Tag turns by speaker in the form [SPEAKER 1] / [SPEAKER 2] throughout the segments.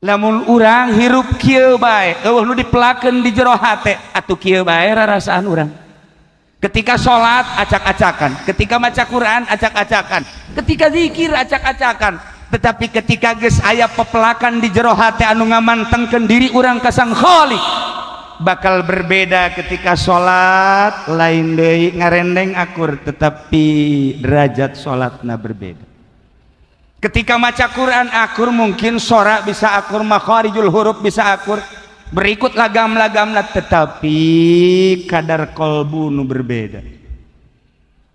[SPEAKER 1] Lamun urang hirup kieu bae, eueuh nu dipelakeun di jero hate, atuh kieu bae rarasaan urang. Ketika sholat acak-acakan, ketika maca Quran acak-acakan, ketika zikir acak-acakan. Tetapi ketika geus aya pepelakan di jero hate anu ngamantengkeun diri urang ka Sang Khalik, bakal berbeda. Ketika sholat lain deui, ngarendeng akur, tetapi derajat sholatna berbeda. Ketika maca Quran akur, mungkin sorak bisa akur, makharijul huruf bisa akur, berikut lagam-lagamna, tetapi kadar kolbu nu berbeda.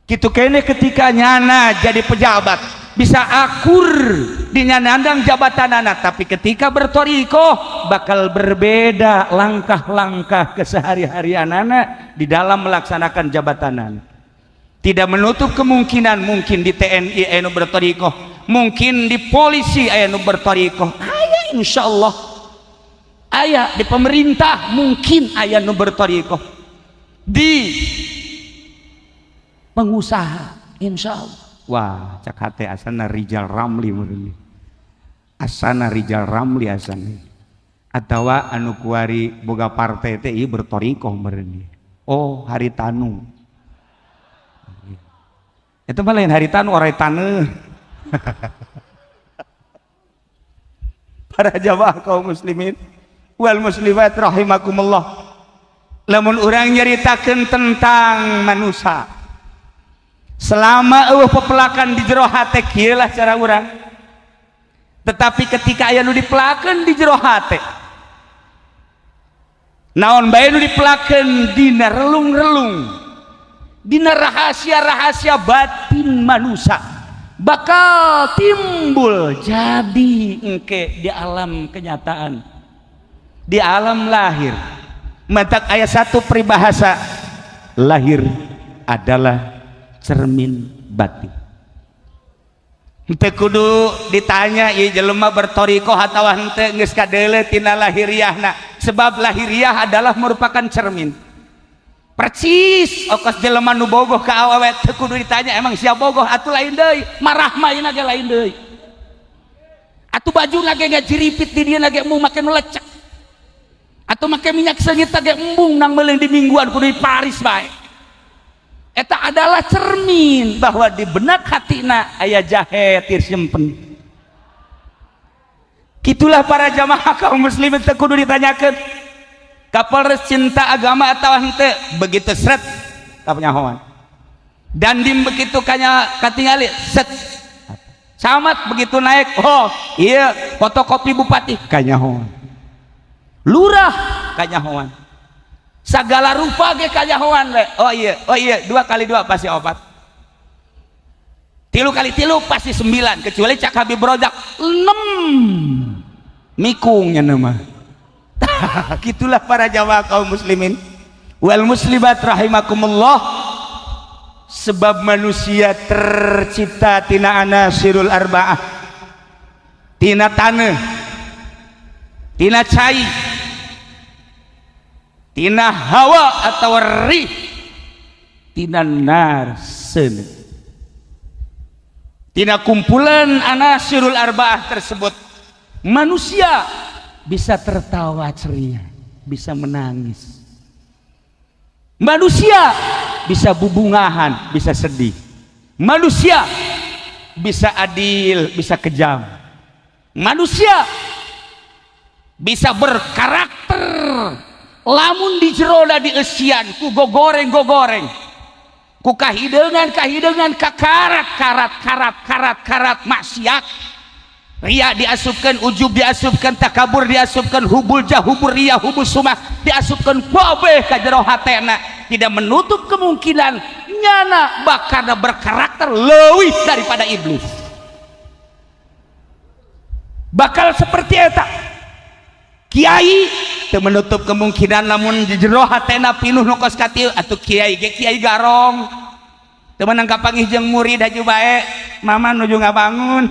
[SPEAKER 1] Gitu kene ketika nyana jadi pejabat, bisa akur di nyanandang jabatan anak, tapi ketika bertorikoh bakal berbeda langkah-langkah kesehari-harian anak di dalam melaksanakan jabatan anak. Tidak menutup kemungkinan mungkin di TNI anu bertorikoh, mungkin di polisi anu bertorikoh, aya, insyaallah aya di pemerintah, mungkin aya nu bertorikoh, di pengusaha insyaallah. Wah, cak hate asana Rijal Ramli meureun, asana Rijal Ramli, asana atawa anu kuari boga partai teh ieu bertorikoh meureun. Oh, Haritanu itu mah lain Haritanu, orai taneuh. Para jamaah kaum muslimin wal muslimat rahimakumullah, lamun urang nyaritakeun tentang manusia, selama eueuh pepelakan di jero hate, kieu lah cara urang. Tetapi ketika aya nu dipelakeun di jero hate, naon bae nu dipelakeun dina relung-relung, dina rahasia-rahasia batin manusia, bakal timbul jadi engke di alam kenyataan, di alam lahir. Matak aya satu peribahasa, lahir adalah cermin batin. Henteu kudu ditanya ieu jelema bertorikoh atawa henteu, geus kadeuleu tina lahiriahna, sebab lahiriah adalah merupakan cermin percis. Okos jelema nu bogoh ka awewe, teu kudu ditanya emang siap bogoh atuh, lain deui, marah mah ieu ge lain deui atuh, baju ge ngajiripit di dieu ge embung make nu lecek atau make minyak seungit ge embung, nang meuleung di mingguan kudu di Paris bae. Eta adalah cermin bahwa di benak hatina aya jahe tir simpen. Gitulah para jamaah kaum muslimin, teu kudu ditanyakeun Kapolres cinta agama atau henteu, begitu seret kapenyahoan dandim, begitu kanya katingali set, camat begitu naik, oh iya, fotokopi bupati kanyahoan, lurah kanyahoan, segala rupa ge kanyahoan we. Oh iya, oh iya, 2 kali 2 pasti 4, 3 kali 3 pasti 9, kecuali cak Habib Rojak 6, mikungnya nama. Gitulah para jamaah kaum muslimin wal muslimat rahimakumullah, sebab manusia tercipta tina anasirul arba'ah, tina tanah, tina cai, tina hawa atau rih, tina nar seuneu. Tina kumpulan anasirul arba'ah tersebut manusia bisa tertawa ceria, bisa menangis, manusia bisa bubungahan, bisa sedih, manusia bisa adil, bisa kejam, manusia bisa berkarakter. Lamun di jerona dieusian ku gogoreng gogoreng, ku kahideungan kahideungan, kakarat karat karat karat karat maksiat, ria diasupkan, ujub diasupkan, takabur diasupkan, hubul jah, hubul ria, hubul sumah diasupkan kabeh ka jero hatena, tidak menutup kemungkinan nyana bakal berkarakter leuwih daripada iblis, bakal seperti eta. Kiai teu menutup kemungkinan lamun di jero hatena pinuh nu kos katiu, atuh kiai ge kiai garong, teu meunang kapanggih jeung murid haju bae. "Mama nuju ngabangun,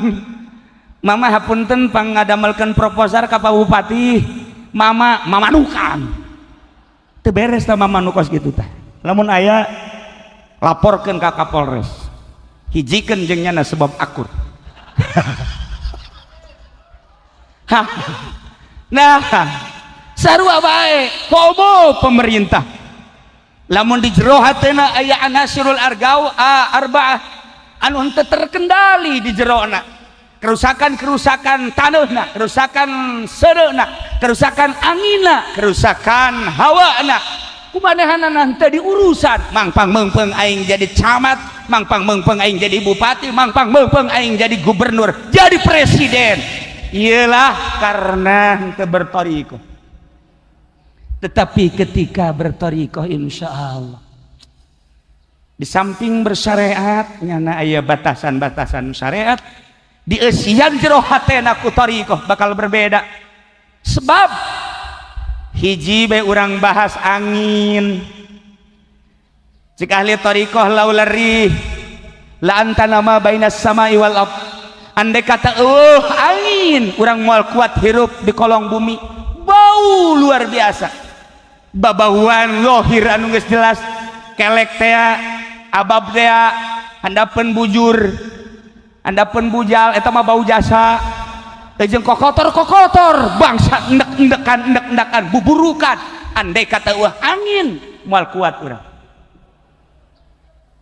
[SPEAKER 1] Mama, hapunten, pangngadamelkeun proposal ka Pak Bupati, Mama." Mamanukan teu beres tah mama nu kos kitu tah. Lamun aya, laporkeun ka Kapolres, hijikeun jeung nyana sebab akur. Hah. Nah, sarua bae komo pemerintah, lamun di jero hatena aya anasirul argau arba'ah anu henteu terkendali di jerona, kerusakan-kerusakan tanahna, kerusakan sereuna, kerusakan angina, kerusakan hawana, kumanehanana henteu diurusan. Mangpang meungpeung aing jadi camat, mangpang meungpeung aing jadi bupati, mangpang meungpeung aing jadi gubernur, jadi presiden. Iyalah, karena henteu bertorikoh. Tetapi ketika bertorikoh, insya Allah di samping bersyariat, nyana aya batasan-batasan syariat, dieusian jero hatena ku torikoh bakal berbeda. Sebab hiji bae urang bahas angin, cek ahli torikoh, laula rih la antana ma bainas samai wal ard. Andai kata eueuh angin, urang moal kuat hirup di kolong bumi. Bau luar biasa, babauan lohir anu geus jelas, kelek tea, abab tea, handapeun bujur, handapeun bujal, eta mah bau jasa. Jeung kokotor-kokotor bangsa endek-endekan, endek-endekan, buburukan. Andai kata eueuh angin, moal kuat urang.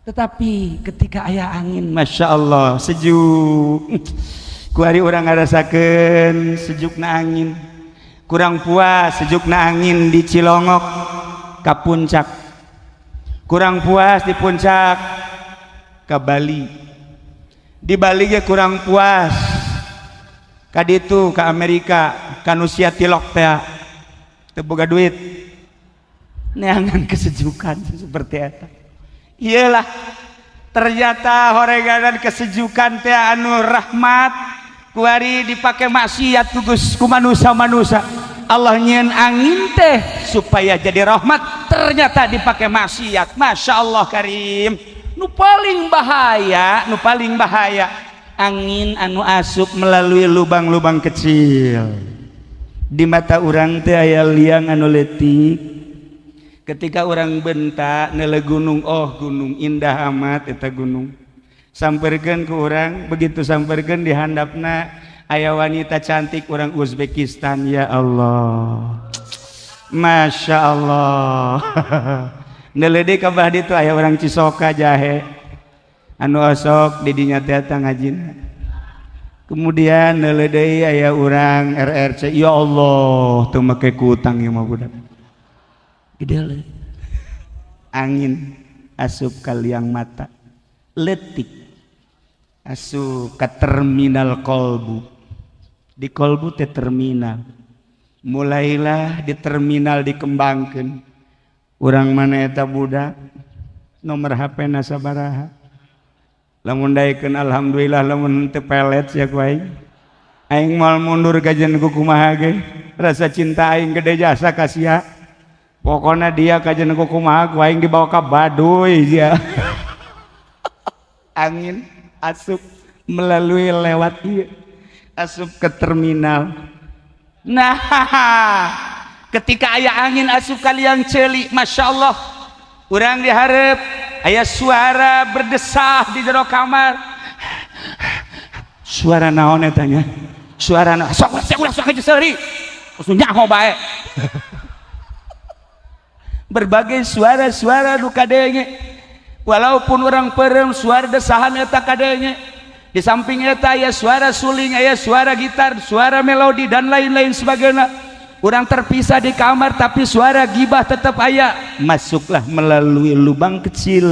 [SPEAKER 1] Tetapi ketika aya angin, masya Allah, sejuk. Kuari urang ngarasakeun sejukna angin. Kurang puas sejukna angin di Cilongok ka puncak, kurang puas di puncak ke Bali, di Bali ge kurang puas ka ditu ke Amerika, ka nu sia tilok teh teu boga duit, neangan kesejukan seperti eta. Iyalah, ternyata horeganan kesejukan teh anu rahmat kuari dipakai maksiat tugus ku manusia-manusia. Allah nyieun angin teh supaya jadi rahmat, ternyata dipakai maksiat. Masya Allah karim. Nu paling bahaya, nu paling bahaya angin anu asup melalui lubang-lubang kecil di mata urang teh. Aya liang anu letik. Ketika urang bentak nele gunung, oh, gunung indah amat eta gunung, samperkeun ke urang. Begitu samperkeun, di handapna aya wanita cantik orang Uzbekistan. Ya Allah, Masya Allah. Nele deui ka bah ditu aya orang Cisoka jahe anu osok didinya teh ngajina. Kemudian neuleuh deui aya urang RRC. Ya Allah, teu make kutang ieu mah budak gede le. Angin asup ka liang mata letik, asup ke terminal kolbu. Di kolbu teh terminal. Mulailah di terminal dikembangkan, urang mana eta budak, nomor HP na sabaraha, lamun daekeun alhamdulillah, lamun teu pelet sia ku aing, aing moal mundur kajian ku kumaha ge. Rasa cinta aing gede jasa ka sia. Pokoknya dia kajian ku kumaha ku aing dibawa ka Baduy sia. Angin asup melalui lewat ieu, asup ke terminal. Nah, ketika aya angin asup ka liang ceuli, Masya Allah, urang diharap aya suara berdesah di jero kamar. Suara naon eta nya? Suara naon? Sok sok ulah sok aja seuri. Terus nyaho bae. Berbagai suara-suara nu kadenge, walaupun urang perem, suara desahan eta kadenge. Di samping eta aya suara suling, aya suara gitar, suara melodi, dan lain-lain sebagainya. Urang terpisah di kamar, tapi suara gibah tetap aya. Masuklah melalui lubang kecil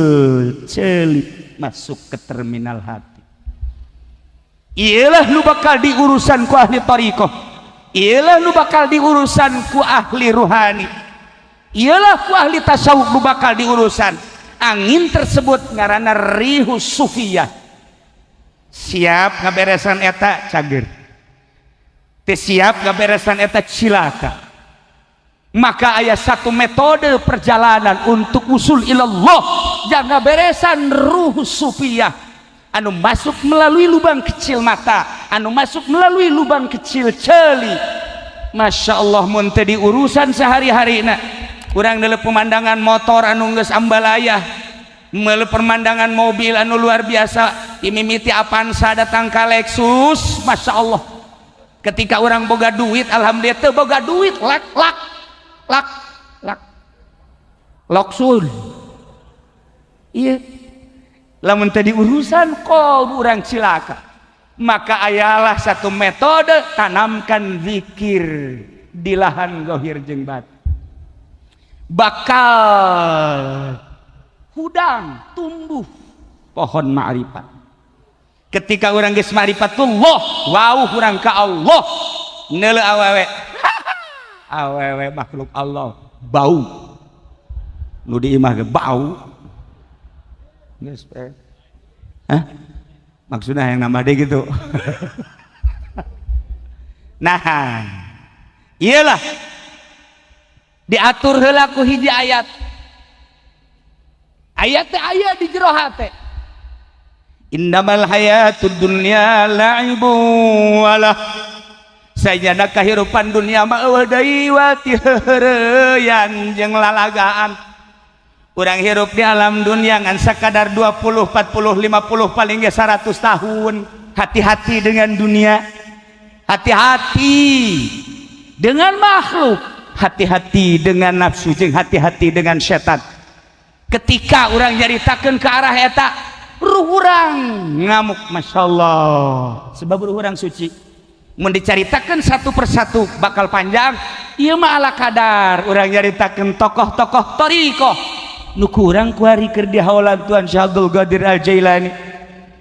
[SPEAKER 1] celik, masuk ke terminal hati. Iyalah nu bakal diurusan ku ahli thariqah, iyalah nu bakal diurusan ku ahli ruhani, iyalah ku ahli tasawuf nu bakal diurusan. Angin tersebut ngaranna rihus sufiyah. Siap ngaberesan eta, cager. Teu siap ngaberesan eta, cilaka. Maka aya satu metode perjalanan untuk usul ilallah, jangan beresan ruh sufiyah anu masuk melalui lubang kecil mata, anu masuk melalui lubang kecil celi. Masya Allah, mun teu diurusan sehari-hari, nah, kurang dalam pemandangan motor anu geus ambalayah, melalui pemandangan mobil anu luar biasa, imimiti Avanza datang ka Lexus, Masya Allah. Ketika urang boga duit, alhamdulillah. Teu boga duit, lak lak lak lak loksun. Iya, lamun tadi urusan kol urang cilaka. Maka ayalah satu metode, tanamkan zikir di lahan gohir jeung batin, bakal hudang tumbuh pohon ma'rifat. Ketika urang geus ma'rifatullah, wau urang ka Allah, neuleu awewe, awewe makhluk Allah bau, nu di imah ge bau geus. Hah? Maksudnya yang nambah deh gitu. Nah, iyalah, diatur heula ku hiji ayat. Ayat teh aya di jero hate. Innamal hayatud dunya la'ibun walah. Sajana kahirupan dunia mah euweuh deui wa ti heureyan jeung lalagaan. Urang hirup di alam dunia ngan sakadar 20, 40, 50, paling ge 100 tahun. Hati-hati dengan dunia. Hati-hati dengan makhluk, hati-hati dengan nafsu, jeung hati-hati dengan setan. Ketika urang nyaritakeun ke arah eta, ruh urang ngamuk, masya Allah, sebab ruh urang suci. Mun dicaritakeun satu persatu bakal panjang. Ieu mah ala kadar urang nyaritakeun tokoh-tokoh thoriqoh nu kurang kuari keur di haulan Tuan Syekh Abdul Qadir Al Jailani,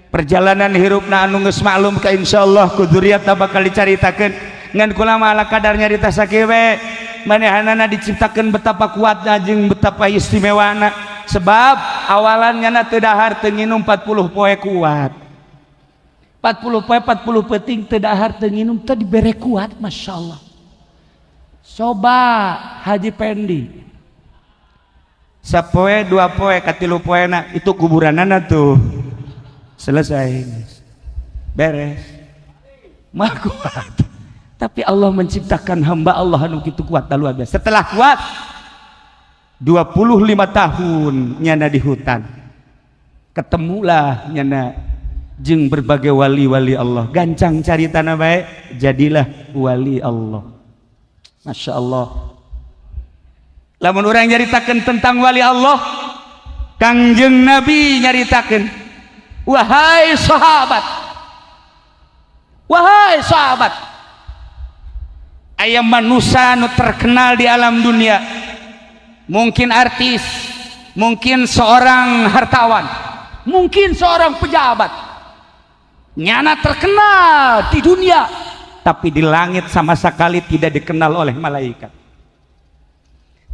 [SPEAKER 1] perjalanan hirupna anu geus maklum ka insyaallah ku dzurriatna bakal dicaritakeun. Ngan kula mah ala kadar nyarita sakieu we. Manehanana diciptakeun betapa kuatna jeung betapa istimewana, sebab awalannya na teu dahar teu nginum 40 poe kuat. 40 poe 40 peuting teu dahar teu nginum, teu dibere kuat, Masya Allah. Coba Haji Pendi, sapoe dua poe katilu poena itu kuburanana tuh selesai, beres mah kuat. Tapi Allah menciptakan hamba Allah anu kitu kuat, luar biasa. Setelah kuat 25 tahun nyana di hutan, ketemulah nyana jeung berbagai wali-wali Allah. Gancang cari tanah baik, jadilah wali Allah. Masya Allah. Lamun urang nyaritakeun tentang wali Allah, Kangjeng Nabi nyaritakeun, "Wahai sahabat, wahai sahabat, aya manusia nu terkenal di alam dunia, mungkin artis, mungkin seorang hartawan, mungkin seorang pejabat, nyana terkenal di dunia, tapi di langit sama sekali tidak dikenal oleh malaikat.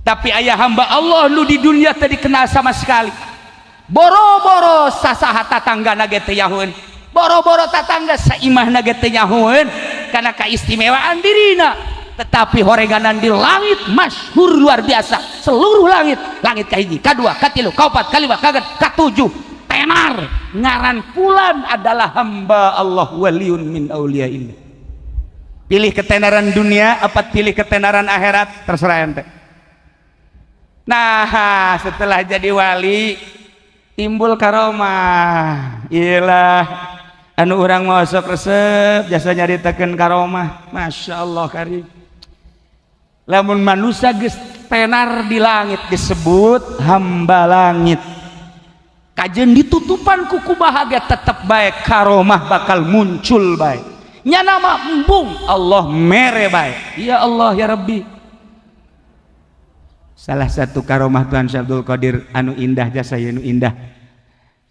[SPEAKER 1] Tapi aya hamba Allah nu di dunia teu dikenal sama sekali, boro-boro sasaha tatangga ge teu nyahoeun, boro-boro tatangga saimahna ge teu nyahoeun karena keistimewaan dirina, tetapi horeganan di langit masyhur luar biasa. Seluruh langit, langit kahiji, kadua, katilu, kaopat, kalima, kagenep, katujuh, tenar ngaran fulan adalah hamba Allah, waliun min auliyaillah." Pilih ketenaran dunia apa pilih ketenaran akhirat, terserah ente. Nah, setelah jadi wali timbul karomah. Iyalah, anu urang mau sok resep jasa nyaritakeun karomah. Masya Allah karim. Lamun manusia geus tenar di langit disebut hamba langit. Kajeun ditutupan ku kumaha ge tetep bae karomah bakal muncul bae. Nya nama embung Allah mere bae. Ya Allah ya Rabbi. Salah satu karomah Tuhan Syekh Abdul Qadir anu indah, jasa anu indah,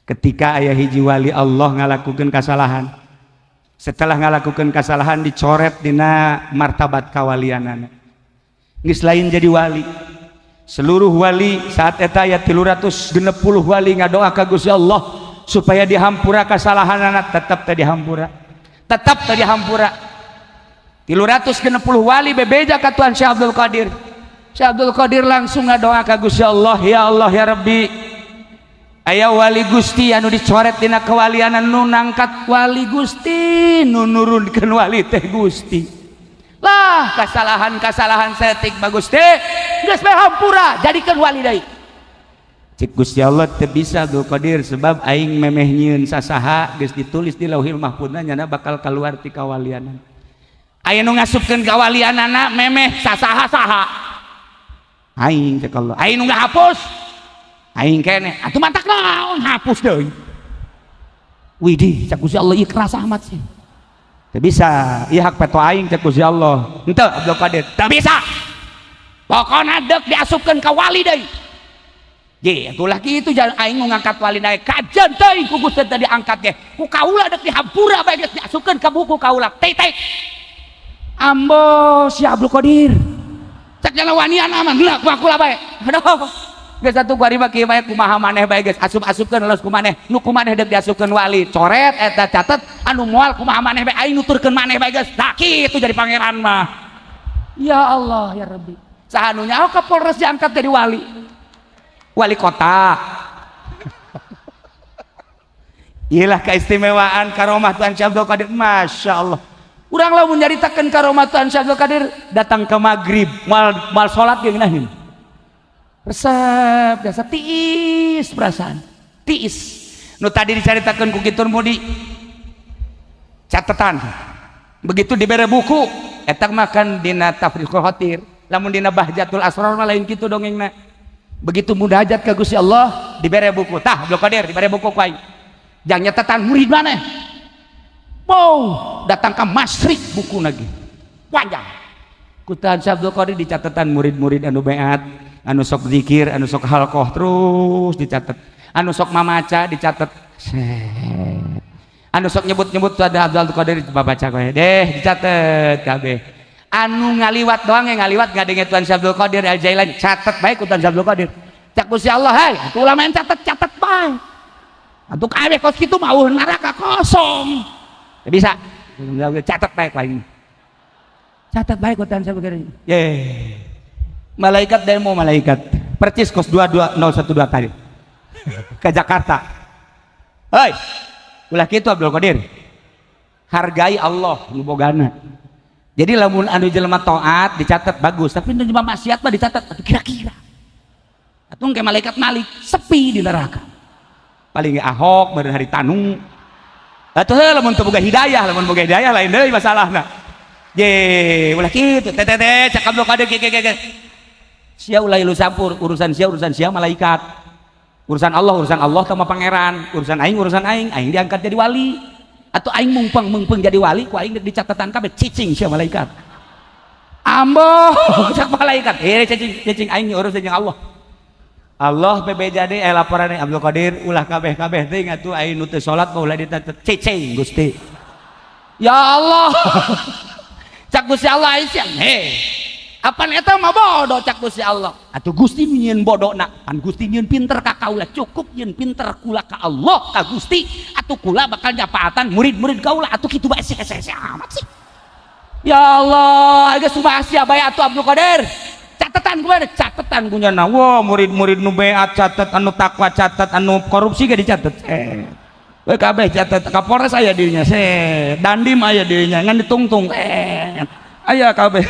[SPEAKER 1] ketika aya hiji wali Allah ngalakukan kesalahan. Setelah ngalakukan kesalahan, dicoret dina martabat kawalianana, geus lain jadi wali. Seluruh wali saat eta aya 360 wali ngadoa ka Gusti Allah supaya dihampura kesalahanana, tetap teu dihampura, tetap teu dihampura. 360 wali bebeja ka Tuhan Syekh Abdul Qadir. Syekh Abdul Qadir langsung ngadoa ka Gusti Allah, "Ya Allah ya Rabbi, aya wali Gusti anu dicoret dina kewalianan, nu nangkat wali Gusti, nu nurunkeun wali teh Gusti. Lah, kesalahan-kesalahan saeutik mah Gusti geus bae hampura, jadikeun wali deui." Cik Gusti Allah, "Teu bisa, Abdul Qadir, sebab aing memeh nyieun sasaha geus ditulis di Lauhil Mahfudna nyana bakal keluar ti kawalianan." Aya nu ngasupkeun kawalianana memeh sasaha-saha aing, cek Allah. Aing nu ngahapus aing keneh, atuh matak naon hapus deui. Widih, cek Gusti Allah, ieu keras amat sih. Teu bisa, ieu hak peto aing, cek Gusti Allah. Henteu, Abdul Qadir, teu bisa. Pokona deuk diasupkeun ka wali deui. Je, atulah kitu jalan aing nu ngangkat wali deui. Kajen teuing ku Gusti teh diangkat ge. Ku kaula deuk dihampura bae geus diasupkeun ka buku kaula. Titik. Ambo si Abdul Qadir. Cek jalan wanian aman, lah kumaha bae. Aduh. Geus atuh kuari mah kieu bae, kumaha maneh bae geus asup-asupkeun los ku maneh. Nu ku maneh deuk diasupkeun wali, coret eta, catet anu moal kumaha maneh bae, aing nuturkeun maneh bae geus. Tah kitu jadi pangeran mah. Ya Allah ya Rabbi. Saha nu nyaho Kapolres diangkat jadi wali? Wali kota. Iyalah keistimewaan karomah Tuhan Syekh Abdul Qadir. Masya Allah. Urang lamun nyaritakeun karomah Tuhan Syekh Abdul Qadir datang ke maghrib, moal moal salat ge ngeunaheun. Resep biasa tiis perasaan. Tiis. Nu tadi dicaritakeun ku kitur mudi catatan. Begitu dibere buku, eta makan dina Tafriqul Khatir. Lamun dina Bahjatul Asrar mah lain kitu dongengna. Begitu munajat ka Gusti Allah, dibere buku. Tah, Abdul Qadir dibere buku ku aing. Jang nyatetan murid maneh. Wow, datang ke masyrik buku lagi. Panjang. Ku Tuhan Syekh Abdul Qadir dicatetan murid-murid anu beat, anu sok zikir, anu sok halqoh terus dicatat. Anu sok mamaca dicatat. Set. Anu sok nyebut-nyebut ada Abdul Qadir baca kowe deh dicatet kabeh. Anu ngaliwat doang yang ngaliwat ngadenge Tuhan Syekh Abdul Qadir Al Jailani catet bae ku Tuhan Syekh Abdul Qadir. Cak Gusti Allah, hai, atuh ulama yang catet catet bae. Atuh kabeh kos kitu mah eueuh neraka kosong. Teu bisa. Catat bae ku aing. Catat bae ku Tuhan Syekh Abdul Qadir. Ye. Malaikat demo malaikat. Percis kos 22012 tadi. Ke Jakarta. Hei, ulah kitu Abdul Qadir. Hargai Allah nu bogana. Jadi lamun anu jelema taat dicatat bagus, tapi nu jelema maksiat mah dicatat atuh kira-kira. Atuh kayak malaikat Malik sepi di neraka. Paling ge Ahok meureun hari tanu. Atuh heuh lamun teu boga hidayah, lamun boga hidayah lain deui masalahna. Ye, ulah kitu teh teh teh cak Abdul Qadir kieu kieu kieu. Sia ulah ilu campur, urusan sia malaikat. Urusan Allah sama pangeran, urusan aing, aing diangkat jadi wali. Atau aing mungpeng mungpeng jadi wali, ku aing di catatan kabeh cicing sia malaikat. Ambo, cak malaikat. Eh cicing cicing aing urusan jeung Allah. Allah bebeja deui laporan Abdul Qadir ulah kabeh-kabeh teuing atuh aing nu teu salat mah ulah dicatet cicing Gusti. Ya Allah. Cak Gusti Allah aing sia. Heh. Apan eta mah bodoh cak Gusti Allah. Atuh Gusti nyieun bodona, pan Gusti nyieun pinter ka kaula, cukup nyieun pinter kula ka Allah ka Gusti. Atuh kula bakal nyapaatan murid-murid kaula atuh kitu bae sih amat sih. Ya Allah, geus kumaha sia bae atuh Abdul Qadir. Catatan kumaha catatan kunyana. Wah, murid-murid nu beat catat, anu takwa catat, anu korupsi ge dicatat. Eh. We kabeh catat, Kapolres aya dirinya, se Dandim aya dirinya, ngan ditungtung. Eh. Aya kabeh.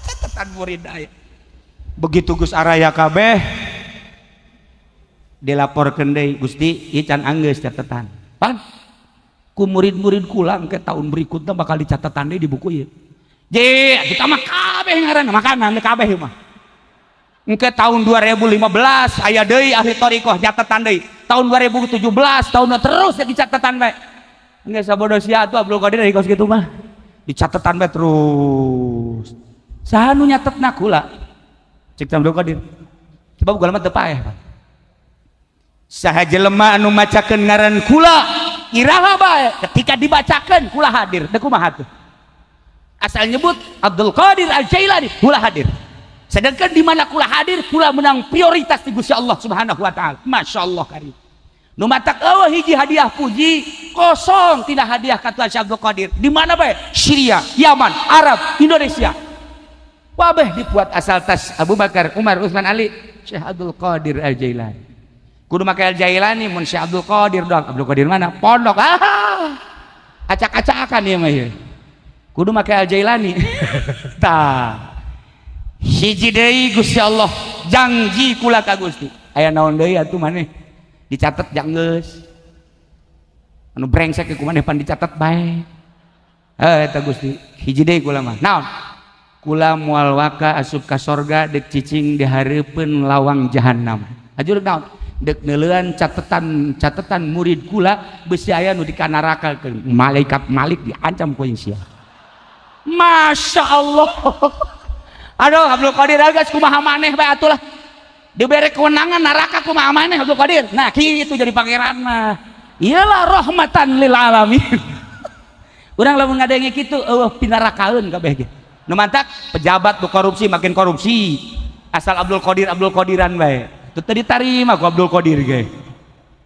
[SPEAKER 1] Catatan murid aya. Begitu Gus Araya kabeh dilaporkeun deui, Gusti, ieu can anggeus catatan. Pan ku murid-murid kula ke tahun berikutnya bakal dicatatan deui di buku ieu. Je, kita mah kabeh ngaranna makanan kabeh mah. Engke tahun 2015 aya deui ahli thariqah catatan deui. Tahun 2017 tahun terus ya dicatatan bae. Engke sabodo sia atuh Abdul Qadir kos kitu mah. Dicatatan bae terus. Saha nu nyatetna kula? Cek Abdul Qadir. Sebab kula mah teu paeh, Pak. Saha jelema anu macakeun ngaran kula iraha bae ketika dibacakeun kula hadir. Deuk kumaha tuh? Asal nyebut Abdul Qadir Al Jailani kula hadir. Sedangkan di mana kula hadir, kula menang prioritas di Gusti Allah Subhanahu wa taala. Masya Allah karim. Nu matak eueuh hiji hadiah puji kosong tidak hadiah ka Tuhan Syekh Abdul Qadir. Di mana bae? Syria, Yaman, Arab, Indonesia. Wabeh dibuat asal tas Abu Bakar, Umar, Utsman, Ali, Syekh Abdul Qadir Al Jailani. Kudu make Al Jailani mun Syekh Abdul Qadir doang. Abdul Qadir mana? Pondok. Ah. Acak-acakan ieu mah ieu. Kudu make Al Jailani. Tah. Hiji deui Gusti Allah janji kula ka Gusti. Aya naon deui atuh maneh? Dicatet jang geus. Anu brengsek ku maneh pan dicatet bae. Eh, eta Gusti, hiji deui kula mah. Naon? Kula moal waka asup ka sorga dek cicing di hareupeun lawang jahanam. Ajur naon? Dek neuleuan catetan catetan murid kula, besi aya nu di kanaraka, malaikat Malik diancam ku sia. Masya Allah. Aduh, Abdul Qadir geus kumaha maneh bae atulah. Diberi kewenangan neraka, kumaha maneh, Abdul Qadir. Nah, kitu jadi pangeran mah. Iyalah, rahmatan lil alamin. Urang lamun ngadenge kitu eueuh pinarakaeun kabeh ge. Nu mantak pejabat nu korupsi makin korupsi. Asal Abdul Qadir Abdul Qadiran bae. Itu teu ditarima ku Abdul Qadir ge.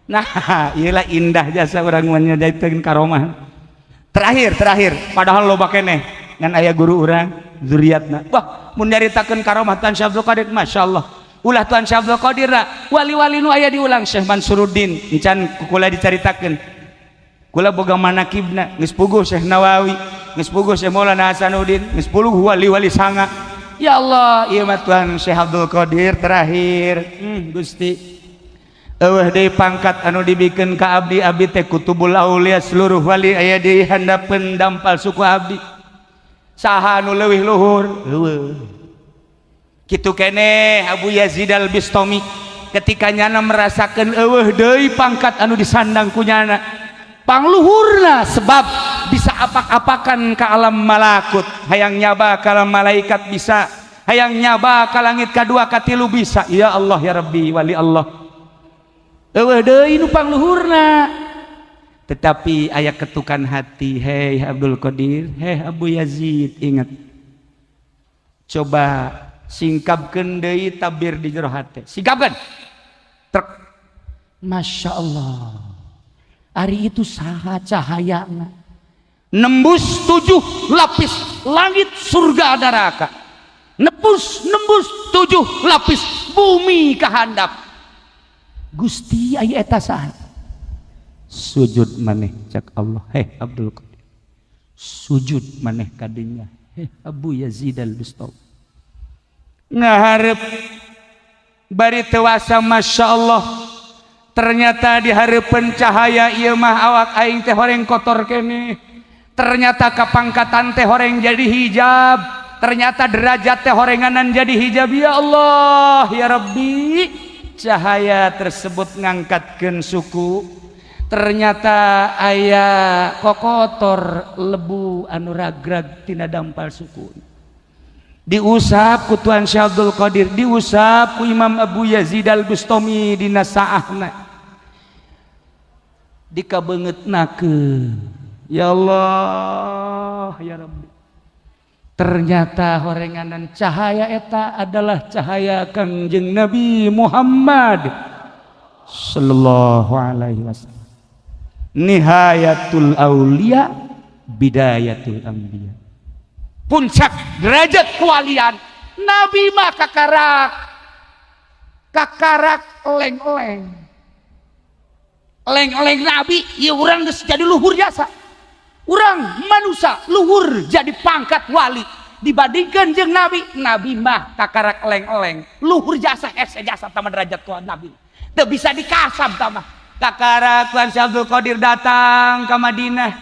[SPEAKER 1] Nah, iyalah, indah jasa urang menyediakeun karomah. Terakhir, terakhir, padahal loba keneh ngan aya guru urang zuriatna. Wah, mun nyaritakeun karomah Tuan Syekh Abdul Qadir, Masya Allah. Ulah Tuan Syekh Abdul Qadir, wali-wali nu aya diulang, Syekh Mansuruddin encan kula dicaritakeun. Kula boga manakibna, geus puguh Syekh Nawawi, geus puguh Syekh Maulana Hasanuddin, geus puguh wali-wali sanga. Ya Allah, ieu mah Tuan Syekh Abdul Qadir terakhir. Gusti. Eueuh deui pangkat anu dibikeun ka abdi, abdi teh kutubul aulia, seluruh wali aya di handapeun dampal suku abdi. Saha anu leuwih luhur? Eueuh. Kitu keneh Abu Yazid Al Bistami, ketika nyana merasakeun eueuh deui pangkat anu disandang ku nyana pangluhurna, sebab bisa apak-apakan ke alam malakut, hayang nyaba ke alam malaikat bisa, hayang nyaba ke langit kadua katilu bisa. Ya Allah, ya Rabbi, wali Allah, eueuh deui nu pangluhurna. Tetapi aya ketukan hati, "Hei Abdul Qadir, hei Abu Yazid, ingat, coba singkapkeun deui tabir di jero hate, singkapkeun." Trek, Masya Allah, ari itu saha cahayana nembus tujuh lapis langit, surga, neraka, nembus nembus tujuh lapis bumi ke handap. Gusti, aya eta saha? Sujud maneh, cak Allah. Heh Abdul Qadir, sujud maneh kadinya. Heh Abu Yazid Al Bistami, ngaharep bari tewasa. Masya Allah, ternyata di hareupeun cahaya ieu mah awak aing teh horeng kotor keneh. Ternyata kapangkatan teh horeng jadi hijab, ternyata derajat teh horenganan jadi hijab. Ya Allah, ya Rabbi, cahaya tersebut ngangkatkeun suku. Ternyata aya kokotor lebu anu ragrag tina dampal suku, diusap ku Tuan Syekh Abdul Qadir, diusap ku Imam Abu Yazid Al Bustami dina saahna, dikabeungeutnakeun. Ya Allah, ya Rabbi, ternyata horenganan cahaya eta adalah cahaya Kangjeng Nabi Muhammad sallallahu alaihi wasallam, nihayatul aulia, bidayatul anbiya, puncak derajat kewalian. Nabi mah kakarak kakarak leng-leng leng-leng Nabi ya, urang geus jadi luhur jasa. Urang manusia luhur jadi pangkat wali dibandingkan jeung Nabi. Nabi mah kakarak leng-leng, luhur jasa, hese jasa tama derajat ku Nabi, teu bisa dikasab tama. Kakara Tuan Syekh Abdul Qadir datang ke Madinah,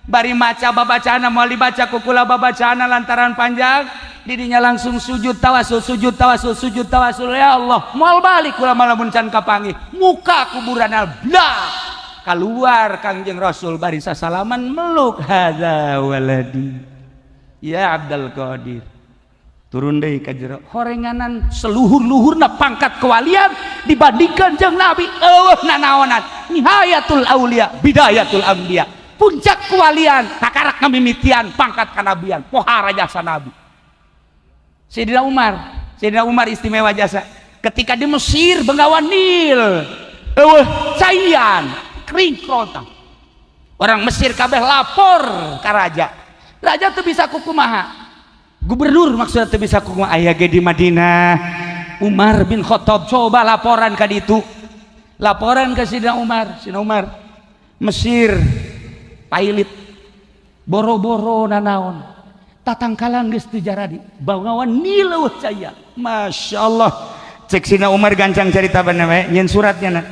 [SPEAKER 1] bari maca babacana, moal dibaca ku kula babacana lantaran panjang. Didinya langsung sujud tawasul, sujud tawasul, sujud tawasul. Ya Allah, moal balik kula malamun can kapanggih muka kuburan. Blah, keluar Kangjeng Rasul, bari sasalaman, meluk, "Hadza waladi ya Abdul Qadir." Turun deui ka jero, horenganan seluhur-luhurna pangkat kewalian dibandingkan jeung Nabi eueuh nanaonan. Nihayatul aulia, bidayatul anbiya, puncak kewalian kakarak ngamimitian pangkat kanabian. Pohara jasa Nabi. Sayyidina Umar, Sayyidina Umar istimewa jasa. Ketika di Mesir, Bengawan Nil, eueuh caian, kering kerontang, orang Mesir kabeh lapor ka raja. Raja tuh bisa kukumaha, gubernur maksudnya tuh bisa kukumaha. Aya ge di Madinah Umar bin Khattab. Coba laporan ka ditu, laporan ke Sidina Umar. "Sidina Umar, Mesir pailit, boro-boro nanaon, tatangkalan geus teu jaradi, Bengawan Nil eueuh caya." Masya Allah, cek Sidina Umar, gancang cerita bener we nyeun suratnya. Na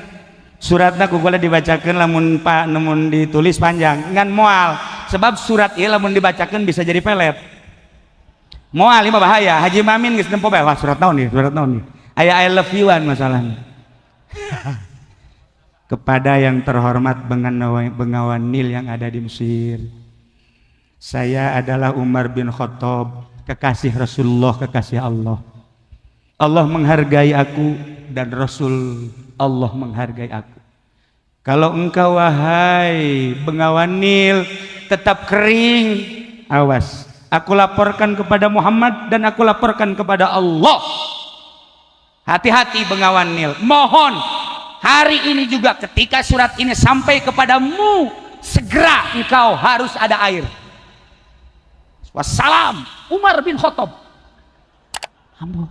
[SPEAKER 1] suratna ku kula dibacakeun, lamun pak namun ditulis panjang ngan moal. Sebab surat ieu lamun dibacakeun bisa jadi pelet. Moal ieu mah bahaya. Haji Mamin geus nempo bae. Wah, surat naon nih? Surat naon nih? Aya "I love you-an" masalahnya. Kepada yang terhormat Bengawan, Bengawan Nil yang ada di Mesir. Saya adalah Umar bin Khattab, kekasih Rasulullah, kekasih Allah. Allah menghargai aku dan Rasul Allah menghargai aku. Kalau engkau, wahai Bengawan Nil, tetap kering, awas. Aku laporkan kepada Muhammad dan aku laporkan kepada Allah. Hati-hati, Bengawan Nil. Mohon hari ini juga ketika surat ini sampai kepadamu, segera engkau harus ada air. Wassalam, Umar bin Khattab. Ampun.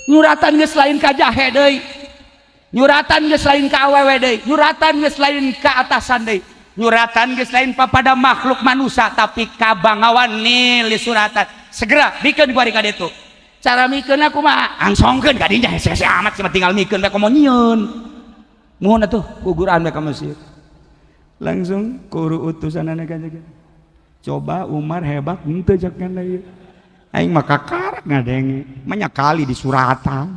[SPEAKER 1] Nyuratan geus lain ka jahe deui. Nyuratan geus lain ka awewe deui. Nyuratan geus lain ka atasan deui. Nyuratan geus lain papada makhluk manusia, tapi ka Bangawan Nil disuratan. Segera bikeun ku ari ka ditu. Cara mikeun kumaha? Angsongkeun ka dinya, hese amat sih, tinggal mikeun bae komo nyieun. Muhun atuh guguran bae ka Mesir. Langsung kuru utusanana ka. Coba Umar hebat henteu cek ieu. Aing mah kakarak ngadenge, banyak kali di suratan.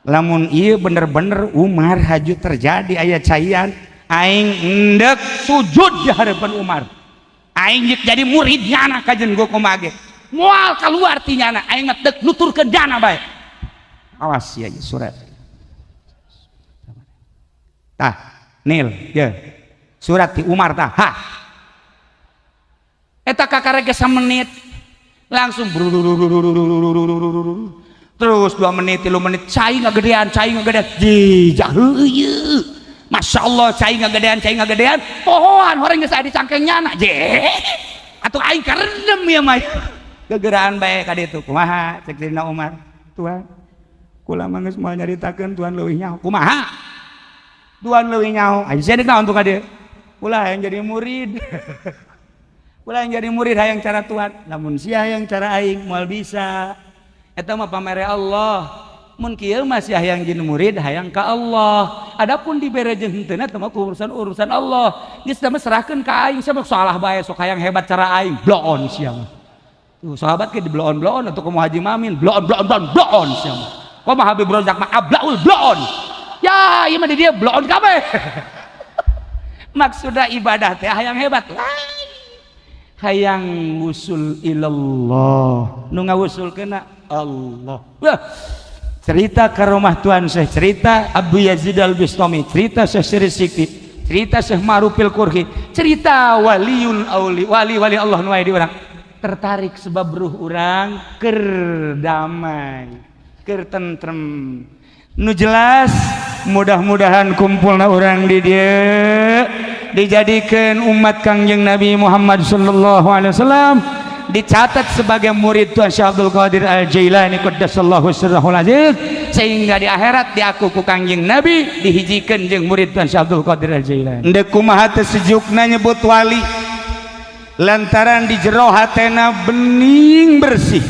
[SPEAKER 1] Lamun ieu bener-bener Umar haju terjadi aya caian, aing endek sujud di hadapan Umar. Aing jek jadi murid nyana kajen gua kumaha ge. Moal keluar ti nyana, aing mah deuk nuturkeun jana bae. Awas ya surat. Tah, Nil, ya. Surat ti Umar tah. Ha. Eta kakarek ge menit langsung terus 2 menit, 3 menit, cai ngagedean, cai ngagedean, jijah heueuh. Masya Allah, cai ngagedean, cai ngagedean, pohoan horeng geus aya di cangkeng nyana je atuh aing karendem ya mah gegeraan bae ka ditu. Kumaha cek Sayyidina Umar? Tuan, kula mah geus moal nyaritakeun, tuan leuwih nyaho. Kumaha tuan leuwih nyaho? Aing sia naon tuh ka dieu? Kula hayang jadi murid, kula yang jadi murid, hayang cara tuan. Namun sia hayang cara aing moal bisa, eta mah pamere Allah. Mun kieu mah sia hayang jadi murid, hayang ka Allah. Adapun dibere jeung henteu eta mah urusan urusan Allah. Geus mah serahkeun ka aing. Sia mah salah bae, sok hayang hebat cara aing. Bloon sia mah. Tuh sahabat ke di bloon bloon atau komo Haji Mamin bloon bloon bloon bloon sia mah. Komo Habib Rozak mah ablaul bloon. Ya, ieu mah di dia bloon kabeh. Maksudnya ibadah teh hayang hebat lain, hayang wusul ilallah, nu ngawusul kena Allah. Wah, cerita karomah Tuan Syekh, cerita Abu Yazid Al Bistami, cerita Syekh Siri Sikti, cerita Syekh Ma'rufil Qurhi, cerita waliun auli, wali wali Allah nu aya di urang tertarik sebab ruh urang keur damai, keur tentrem. Nu jelas mudah-mudahan kumpulna urang di dieu dijadikan umat Kangjeng Nabi Muhammad sallallahu alaihi wasallam, dicatat sebagai murid Tuan Syekh Abdul Qadir Al Jailani qaddasallahu sirrahul aziz, sehingga di akhirat diaku ku Kangjeng Nabi dihijikeun jeung murid Tuan Syekh Abdul Qadir Al Jailani. Ndek kumaha teh sejukna nyebut wali lantaran di jero hatena bening bersih,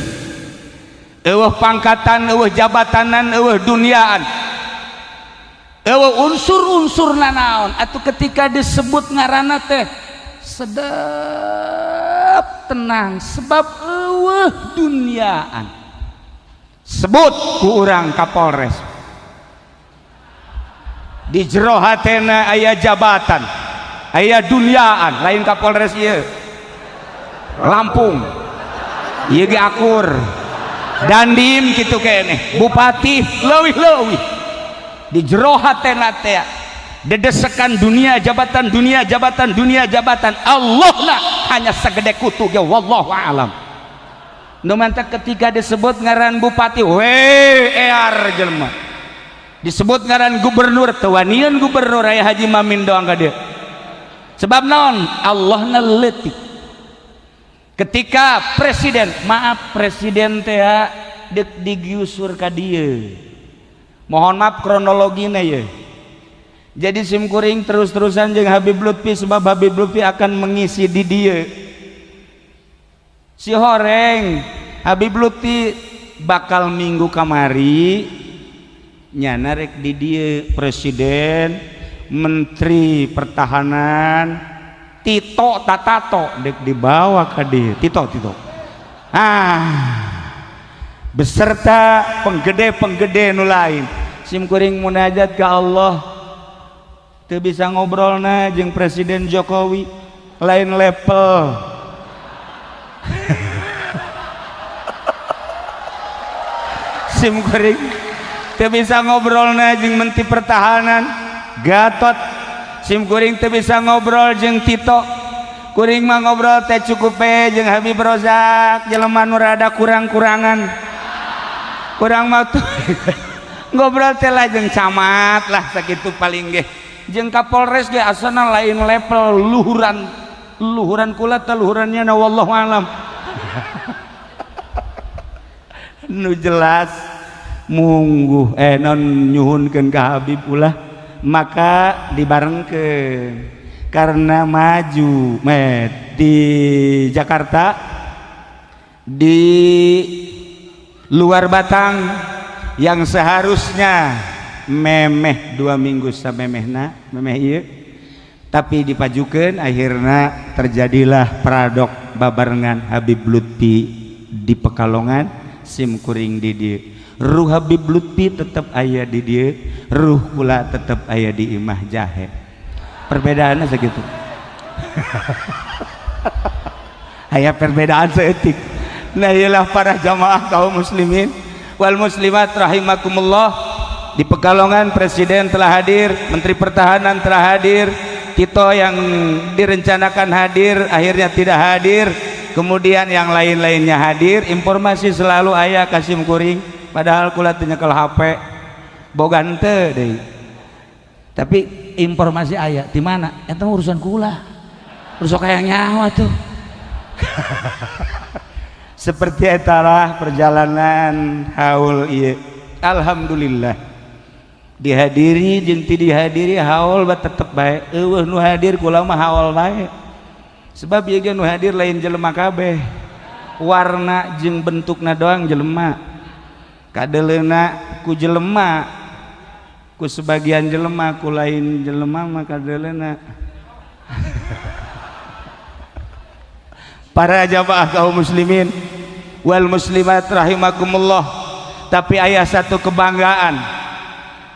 [SPEAKER 1] eueuh pangkatan, eueuh jabatanan, eueuh duniaan, eueuh unsur-unsur nanaon. Atau ketika disebut ngaranna teh sedap, tenang, sebab eueuh duniaan. Sebut ku urang Kapolres, di jero hatena aya jabatan, aya duniaan. Lain Kapolres ieu Lampung ieu ge akur Dandim kitu keneh, bupati leuwih-leuwih di jero hatena teh dedesekan dunia, jabatan dunia, jabatan dunia, jabatan Allah lah hanya segede kutu ge, wallahu alam. Nu mantak ketika disebut ngaran bupati we ear jelema, disebut ngaran gubernur teu wanian gubernur. Aya Haji Mamin doang ka dieu. Sebab naon? Allah leutik. Ketika presiden, maaf, presiden teh dek digiusur ka dieu. Mohon maaf kronologina ya. Jadi simkuring terus-terusan jeung Habib Lutfi sebab Habib Lutfi akan mengisi di dieu. Si horeng Habib Lutfi bakal minggu kamari nyana rek di dieu, presiden, menteri pertahanan. Tito tatato dek dibawa ka dieu Tito Tito beserta penggede-penggede nu lain. Sim kuring munajat ka Allah teu bisa ngobrolna jeung Presiden Jokowi lain level. Sim kuring teu bisa ngobrolna jeung Menteri Pertahanan Gatot. Sim kuring teu bisa ngobrol jeung Tito. Kuring mah ngobrol teh cukup we jeung Habib Rozak, jelema nu rada kurang-kurangan. Kurang mah tuh ngobrol teh lah jeung camat lah sakitu paling ge. Jeung Kapolres ge asana lain level, luhuran luhuran kula teh luhurannya na wallahu alam. Nu jelas mungguh non nyuhunkeun ka Habib ulah maka dibarengkeun karena maju met di Jakarta di luar Batang yang seharusnya memeh 2 minggu samemehna memeh ieu tapi dipajukeun akhirna terjadilah paradok babarengan Habib Lutfi di Pekalongan sim kuring di dieu. Ruh Habib Lutfi tetep aya di dieu, ruh kula tetep aya di Imah Jahe. Perbedaannya segitu. Aya perbedaan seetik. Nah iyalah para jamaah kaum muslimin wal muslimat rahimakumullah. Di Pekalongan Presiden telah hadir, Menteri Pertahanan telah hadir, Tito yang direncanakan hadir akhirnya tidak hadir, kemudian yang lain-lainnya hadir. Informasi selalu aya kasim kuring, padahal kula teu nyekel HP boga henteu deui, tapi informasi aya di mana eta urusan kula, urusan kayak nyawa tuh. Seperti etalah perjalanan haul ieu. Alhamdulillah dihadiri jeung teu dihadiri haul ba tetep bae. Eueuh nu hadir kula mah haul bae, sebab ieu ge nu hadir lain jelema kabeh, warna jeung bentukna doang jelema, kadeleuna ku jelema, ku sebagian jelema, ku lain jelema mah kadeleuna. Para jamaah kaum muslimin wal muslimat rahimakumullah. Tapi ayah satu kebanggaan,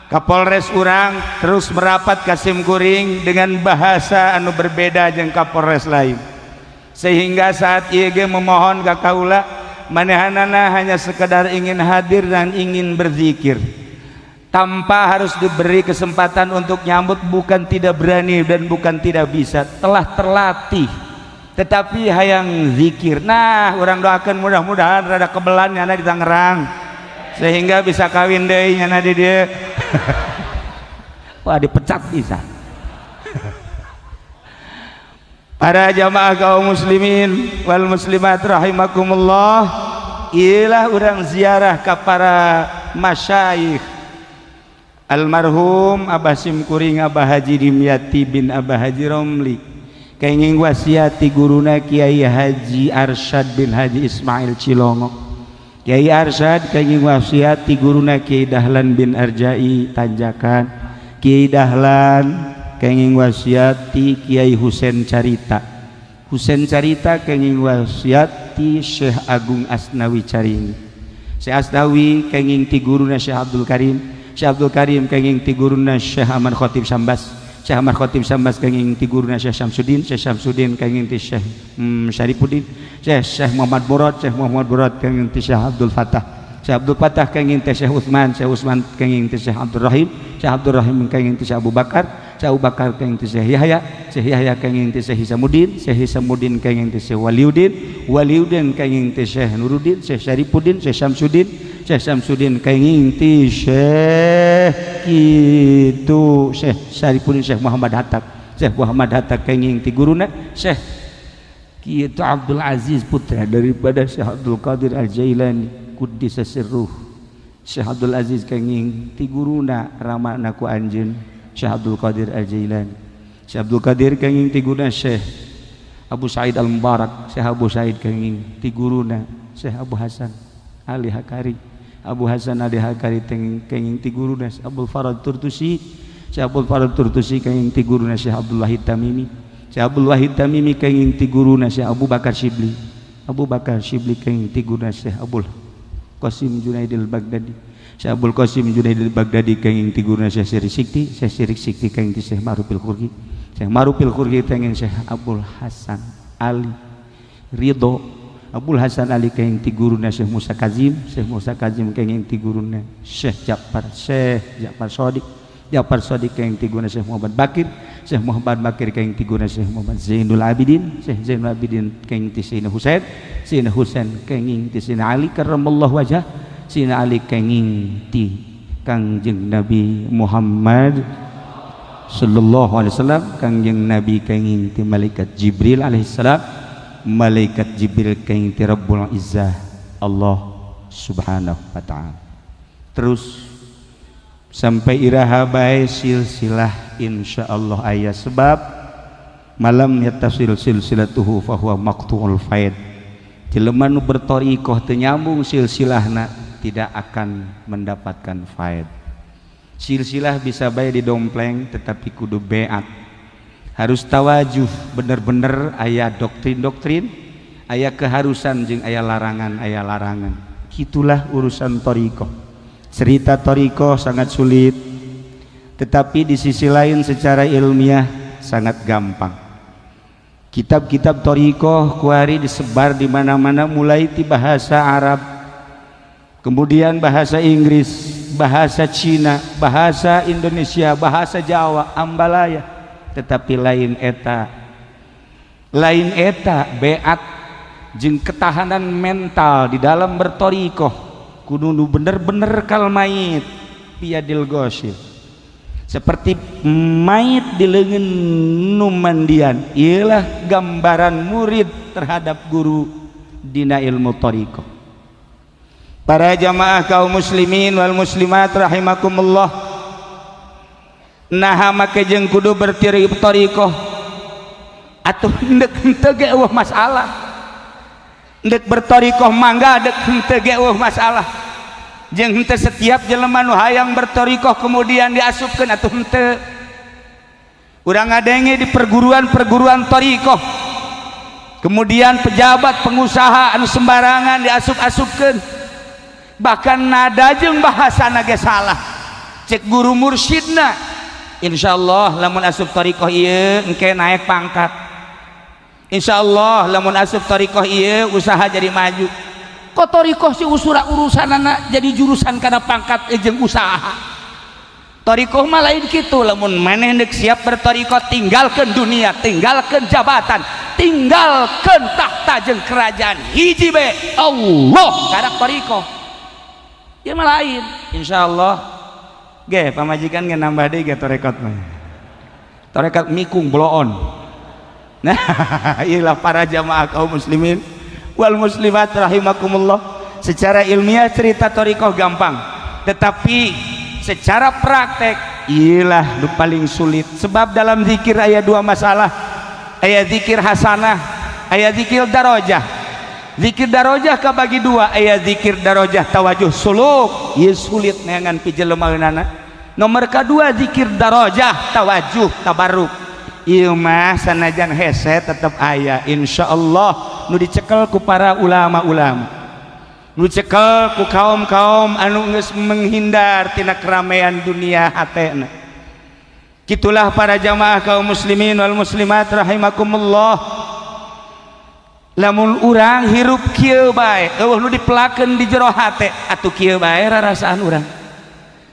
[SPEAKER 1] Kapolres urang terus merapat kasim kuring dengan bahasa anu berbeda jeung Kapolres lain, sehingga saat ieu ge memohon ka kaula manehanana hanya sekedar ingin hadir dan ingin berzikir tanpa harus diberi kesempatan untuk nyambut. Bukan tidak berani dan bukan tidak bisa, telah terlatih, tetapi hayang zikir. Nah orang doakan mudah-mudahan rada kebelan nyana di Tangerang sehingga bisa kawin deui nyana di dieu. Wah dipecat bisa. Para jamaah kaum muslimin wal muslimat rahimakumullah, ialah urang ziarah ka para masyayikh almarhum Abah Simkuring Abah Haji Dimyati bin Abah Haji Romli, kenging wasiat ti guruna Kiai Haji Arsyad bin Haji Ismail Cilongok. Kiai Arsyad kenging wasiat ti guruna Kiai Dahlan bin Arjai Tanjakan. Kiai Dahlan kenging wasiat ti Kiai Husein Carita. Husein Carita kenging wasiat ti Syekh Agung Asnawi Caringi. Syekh Asnawi kenging ti guruna Syekh Abdul Karim. Syekh Abdul Karim kenging ti guruna Syekh Ahmad Khatib Sambas. Syekh Ahmad Khatib Sambas kenging ti guruna Syekh Syamsuddin. Syekh Syamsuddin kenging ti Syekh Syarifuddin. Syekh Muhammad Murad. Syekh Muhammad Murad kenging ti Syekh Abdul Fatah. Syekh Abdul Fatah kenging ti Syekh Utsman. Syekh Utsman kenging ti Syekh Abdul Rahim. Syekh Abdul Rahim kenging ti Syekh Abu Bakar. Syekh Abu Bakar kenging ti Syekh Yahya. Syekh Yahya kenging ti Syekh Hisamuddin. Syekh Hisamuddin kenging ti Syekh Waliuddin. Waliuddin kenging ti Syekh Nuruddin. Syekh Syarifuddin. Syekh Syamsuddin. Syekh Syamsuddin kenging ti Syekh kitu Syekh Syarifuddin Syekh Muhammad Hatta. Syekh Muhammad Hatta kenging ti guruna Syekh kitu Abdul Aziz putra daripada Syekh Abdul Qadir Al-Jailani kuddisa sirruh. Syekh Abdul Aziz kenging ti guruna ramana ku anjeun Syekh Abdul Qadir Al-Jailani. Syekh Abdul Qadir kenging ti guruna Syekh Abu Said Al-Mubarak. Syekh Abu Said kenging ti guruna Syekh Abu Hasan Ali Hakari. Abu Hasan Ali Hakari kenging ti guruna Syekh Abdul Farad Turtusi. Syekh Abdul Farad Turtusi kenging ti guruna Syekh Abdullah Tamimi. Syekh Abdul Wahid Tamimi kenging ti guruna Syekh Abu Bakar Syibli. Abu Bakar Syibli kenging ti guruna Syekh Abul Qasim Junaidil Baghdadi. Syekh Abul Qasim Junaidil Baghdadi kenging ti guruna Syekh Siri Sikti. Syekh Siri Sikti kenging ti Syekh Ma'rufil Khurgi. Syekh Ma'rufil Khurgi kenging Syekh Abul Hasan Ali Ridho. Abul Hasan Ali kenging ti guruna Syekh Musa Kazim. Syekh Musa Kazim kenging ti guruna Syekh Ja'far. Syekh Ja'far Shadiq. Ja'far Shadiq kenging ti guruna Syekh Muhammad Bakir. Syekh Muhammad Bakir kenging ti guruna Syekh Muhammad Zainul Abidin. Syekh Zainul Abidin kenging ti Sayyidina Husain. Sayyidina Husain kenging ti Sayyidina Ali karramallahu wajah. Sayyidina Ali kenging ti Kangjeng Nabi Muhammad sallallahu alaihi wasallam. Kangjeng Nabi kenging ti malaikat Jibril alaihissalam. Malaikat Jibril kenging ti Rabbul Izzah Allah subhanahu wa ta'ala. Terus sampai iraha bae silsilah, insyaallah aya, sebab ma lam yattasil silsilatuhu fahuwa maqtu'ul faid. Jelema nu berthoriqoh teu nyambung silsilahna tidak akan mendapatkan faid. Silsilah bisa bae didompleng, tetapi kudu beat, harus tawajuh bener-bener, aya doktrin-doktrin, aya keharusan jeung aya larangan, aya larangan. Itulah urusan thoriqoh. Cerita thoriqoh sangat sulit, tetapi di sisi lain secara ilmiah sangat gampang. Kitab-kitab thoriqoh kuari disebar di mana-mana, mulai di bahasa Arab, kemudian bahasa Inggris, bahasa Cina, bahasa Indonesia, bahasa Jawa, ambalaya. Tetapi lain eta, lain eta beat jeung ketahanan mental di dalam berthoriqoh kudu nu bener-bener kal mayit biyadil ghosil, seperti mayit di leungeun nu mandian. Ialah gambaran murid terhadap guru dina ilmu thoriqoh. Para jamaah kaum muslimin wal muslimat rahimakumullah, nah, make jeung kudu bertiri thoriqoh atuh ndek henteu ge euweuh masalah. Ndek berthoriqoh mangga, dek henteu ge euweuh masalah. Jeung henteu setiap jelema nu hayang berthoriqoh kemudian diasupkeun, atuh henteu. Urang ngadenge di perguruan-perguruan thoriqoh, kemudian pejabat, pengusaha anu sembarangan diasup-asupkeun, bahkan nada jeung bahasana ge salah. Cek guru mursyidna, insyaallah lamun asup thoriqoh ieu engke naik pangkat, insyaallah lamun asup thoriqoh ieu usaha jadi maju. Kok thoriqoh si usura urusanana jadi jurusan kana pangkat jeung usaha? Thoriqoh mah lain kitu. Lamun maneh deuk siap berthoriqoh, tinggalkeun dunia, tinggalkeun jabatan, tinggalkeun tahta jeung kerajaan, hiji be Allah, karak thoriqoh. Ieu mah lain. Insyaallah ge pamajikan ge nambah deui ge tarekat mah, tarekat mikung bloon. Nah, inilah para jamaah kaum muslimin wal muslimat rahimakumullah. Secara ilmiah cerita thoriqoh gampang, tetapi secara praktek ialah nu paling sulit, sebab dalam zikir aya dua masalah: aya zikir hasanah, aya zikir darajah. Zikir darajah kabagi dua: aya zikir darajah tawajuh suluk, ieu sulit neangan pijelemaeunana. Nomor kedua, zikir darajah tawajuh tabarruk. Ieu mah sanajan hese tetep aya, insyaallah, nu dicekel ku para ulama-ulama, nu cekel ku kaum-kaum anu geus menghindar tina keramaian dunia hatena. Gitulah para jamaah kaum muslimin wal muslimat rahimakumullah. Lamun urang hirup kieu bae, euweuh nu dipelakeun di jero hate, atuh kieu bae rarasaan urang.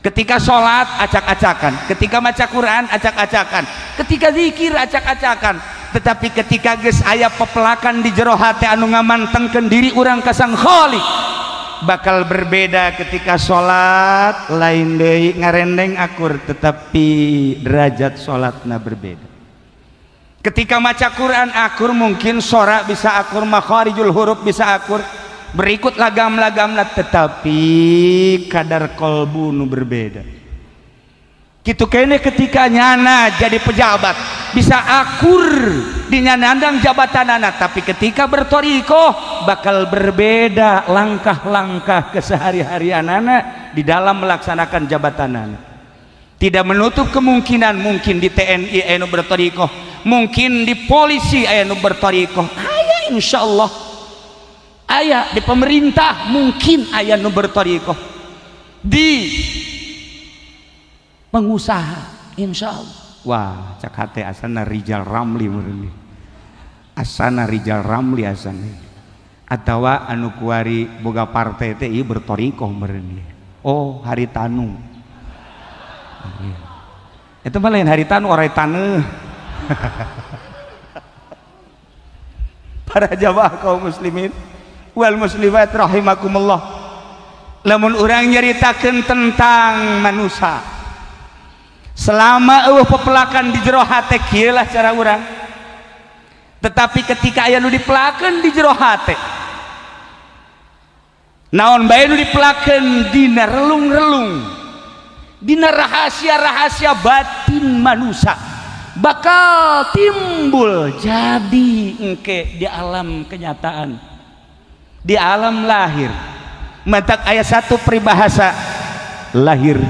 [SPEAKER 1] Ketika sholat acak-acakan, ketika maca Quran acak-acakan, ketika zikir acak-acakan. Tetapi ketika geus aya pepelakan di jero hate anu ngamantengkeun diri urang ka Sang Khalik, bakal berbeda. Ketika sholat lain deui, ngarendeng akur, tetapi derajat sholatna berbeda. Ketika maca Quran akur, mungkin sorak bisa akur, makharijul huruf bisa akur, berikut lagam-lagamna, tetapi kadar kolbu nu berbeda. Gitu kene ketika nyana jadi pejabat bisa akur di nyanandang jabatan anak, tapi ketika berthoriqoh bakal berbeda langkah-langkah kesehari-harian anak di dalam melaksanakan jabatan anak. Tidak menutup kemungkinan mungkin di TNI anu berthoriqoh. Mungkin di polisi aya nu berthariqah, aya, insyaallah aya. Di pemerintah mungkin aya nu berthariqah, di pengusaha insyaallah. Wah, cak hate asana Rijal Ramli meureun, asana Rijal Ramli, asana atawa anu kuari boga partai teh ieu berthariqah meureun. Oh, Haritanu itu mah lain Haritanu, orai taneuh. Para jamaah kaum muslimin wal muslimat rahimakumullah, lamun urang nyaritakeun tentang manusia selama eueuh pepelakan di jero hate, kieu lah cara urang. Tetapi ketika aya nu dipelakeun di jero hate, naon bae nu dipelakeun dina relung-relung, dina rahasia-rahasia batin manusia, bakal timbul jadi engke di alam kenyataan, di alam lahir. Matak aya satu peribahasa, lahir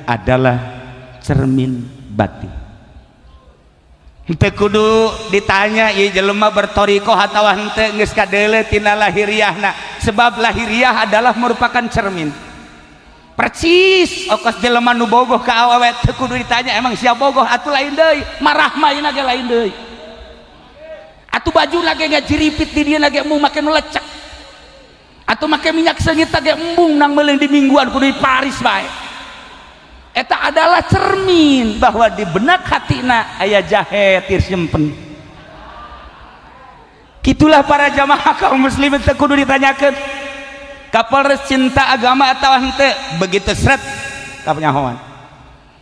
[SPEAKER 1] adalah cermin batin. Henteu kudu ditanya ieu jelema berthariqah atawa henteu, geus kadeuleu tina lahiriahna, sebab lahiriah adalah merupakan cermin percis. Okos jelema nu bogoh ka awewe, teu kudu ditanya emang siap bogoh atuh lain deui, marah mah ieu ge lain deui atuh, baju ge ngajiripit di dieu ge embung make nu lecek atuh, make minyak seungit ge embung nang meuleung di mingguan kudu di Paris bae. Eta adalah cermin bahwa di benak hatina aya jahe tir simpen. Gitulah para jamaah kaum muslimin, teu kudu ditanyakeun Kapolres cinta agama atau henteu, begitu seret kapenyahoan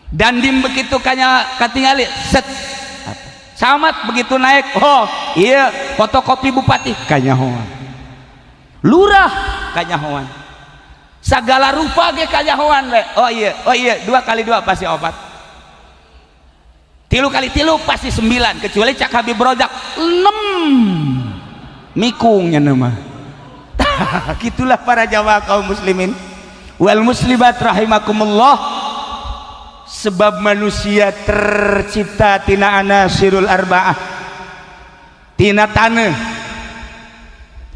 [SPEAKER 1] dandim, begitu kanya katingali set, camat begitu naik, oh iya fotokopi bupati, kanyahoan lurah, kanyahoan segala rupa ge kanyahoan we. Oh iya, oh iya, 2 kali 2 pasti 4, 3 kali 3 pasti 9, kecuali cak Habib Rojak 6 mikungnya nama. Gitulah para jamaah kaum muslimin wal muslimat rahimakumullah, sebab manusia tercipta tina anasirul arba'ah, tina tanah,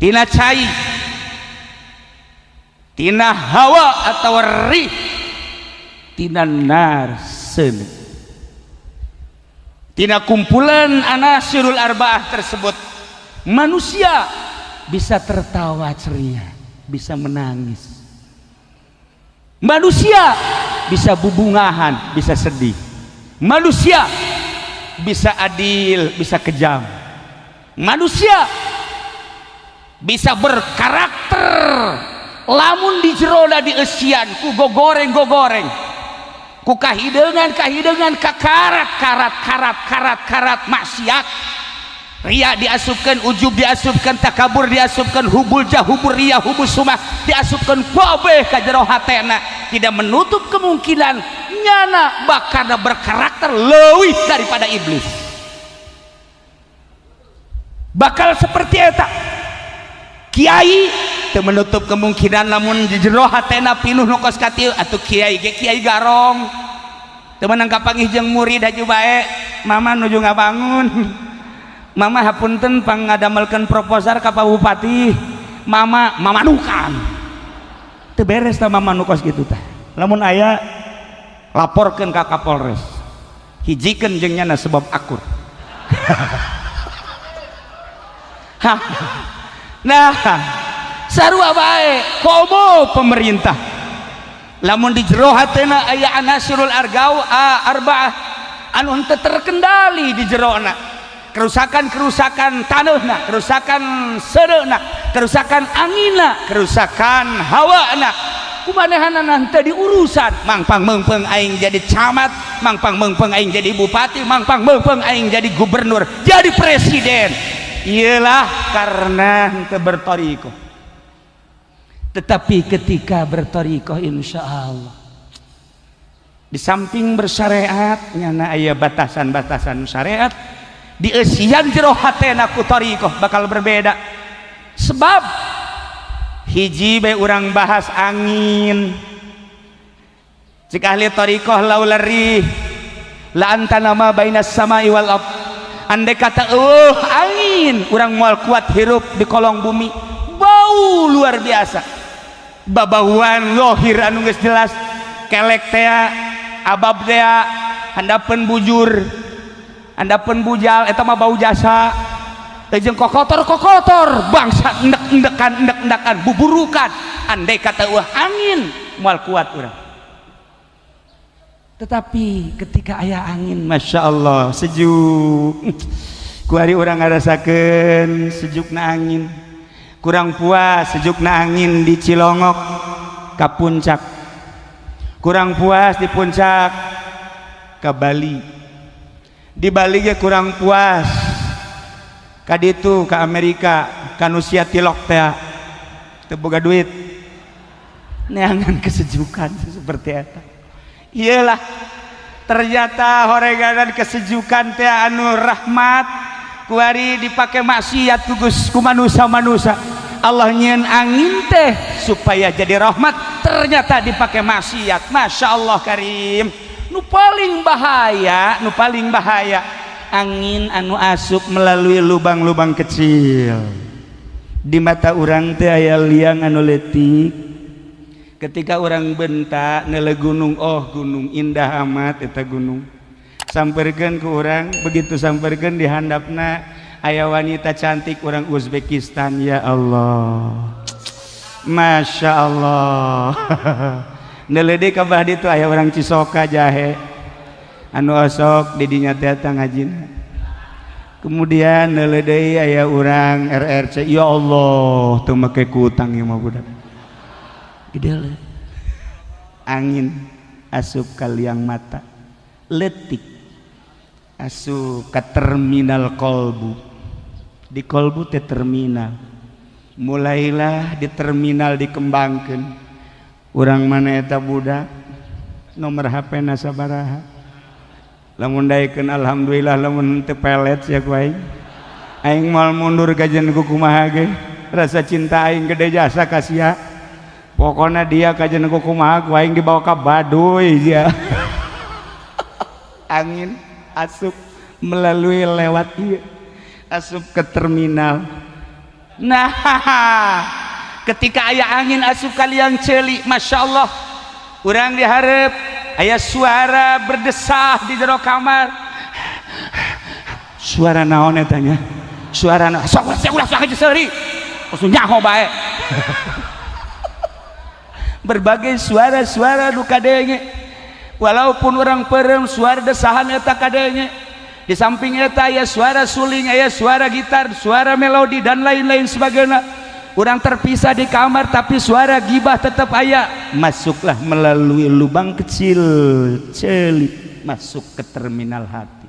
[SPEAKER 1] tina cai, tina hawa atau rih, tina nar seuneu. Tina kumpulan anasirul arba'ah tersebut manusia bisa tertawa ceria, bisa menangis, manusia bisa bubungahan, bisa sedih, manusia bisa adil, bisa kejam, manusia bisa berkarakter. Lamun di jerona dieusian ku gogoreng-gogoreng, ku kahideungan kahideungan, kakarat karat karat karat karat maksiat, ria diasupkan, ujub diasupkan, takabur diasupkan, hubul jah, hubur ria, hubul sumah diasupkan kabeh ka jero hatena, tidak menutup kemungkinan nyana bakal berkarakter leuwih daripada iblis. Bakal seperti eta kiai, teu menutup kemungkinan lamun di jero hatena pinuh nu kos katiu atuh kiai ge kiai garong, teu meunang kapanggih jeung murid haju bae, "Mama nuju ngabangun, mama hapunten pangadamelkeun proposal ka Pak Bupati, mama." Mamanukan teu beres tah mama nu kos kitu tah. Lamun aya, laporkeun ka Kapolres, hijikeun jeung nyana sebab akur. Hah. Nah, sarua bae komo pemerintah, lamun di jero hatena aya anasirul argau arba'ah anu henteu terkendali di jerona, kerusakan-kerusakan tanahna, kerusakan sereuna, kerusakan angina, kerusakan hawana, kumanehanana henteu diurusan. Mangpang meungpeung aing jadi camat, mangpang meungpeung aing jadi bupati, mangpang meungpeung aing jadi gubernur, jadi presiden. Iyalah, karena henteu berthariqah. Tetapi ketika berthariqah, insya Allah di samping bersyariat, nyana aya batasan-batasan syariat, dieusian jero hatena ku thariqah bakal berbeda. Sebab hiji bae urang bahas angin, cik ahli thariqah, laula rih la antana ma bainas samai wal ard. Andai kata euweuh angin, urang moal kuat hirup di kolong bumi. Bau luar biasa, babauan lohir anu geus jelas, kelek tea, abab tea, handapeun bujur, handapeun bujal, eta mah bau jasa. Jeung kokotor-kokotor, bangsa endek-endekan, endek-endekan, buburukan. Andai kata euweuh angin, moal kuat urang. Tetapi ketika aya angin, masya Allah, sejuk. Kuari urang ngarasakeun sejukna angin. Kurang puas sejukna angin di Cilongok ka puncak, kurang puas di puncak ke Bali, di Bali ge kurang puas, ka ditu ke Amerika, ka nu sia tilok teh, teu boga duit, neangan kesejukan seperti eta. Iyalah, ternyata horeganan kesejukan teh anu rahmat kuari dipake maksiat ku ku manusia-manusia. Allah nyieun angin teh supaya jadi rahmat, ternyata dipakai maksiat. Masya Allah karim. Nu paling bahaya, nu paling bahaya angin anu asup melalui lubang-lubang kecil di mata urang teh. Aya liang anu letik. Ketika urang bentak nele gunung, oh, gunung indah amat eta gunung, samperkeun ku urang. Begitu samperkeun, di handapna aya wanita cantik orang Uzbekistan. Ya Allah, Masya Allah. Nele deui ka bah ditu, aya orang Cisoka jahe anu osok didinya teh ngajina. Kemudian neuleuh deui, aya urang RRC. Ya Allah, teu make kutang ieu mah budak gede. Angin asup ka liang mata letik, asup ke terminal kolbu. Di kolbu teh terminal. Mulailah di terminal dikembangkan. Urang mana eta budak, nomor HP na sabaraha? Lamun daekeun, alhamdulillah. Lamun teu, pelet sia ku aing. Aing moal mundur kajen ku kumaha ge. Rasa cinta aing gede jasa ka sia. Pokoknya dia kajen ku kumaha ku aing dibawa ka Baduy dia. Angin asup melalui lewat ieu, asup ke terminal. Nah, ketika aya angin asup ka liang ceuli, masya Allah, urang diharap aya suara berdesah di jero kamar. Suara naon eta nya? Suara naon? Sok ulah, sok aja seuri, langsung nyaho bae. Berbagai suara-suara nu kadenge, walaupun urang perem, suara desahan eta kadenge. Di samping eta aya suara suling, aya suara gitar, suara melodi, dan lain-lain sebagainya. Urang terpisah di kamar, tapi suara gibah tetap aya. Masuklah melalui lubang kecil celik, masuk ke terminal hati.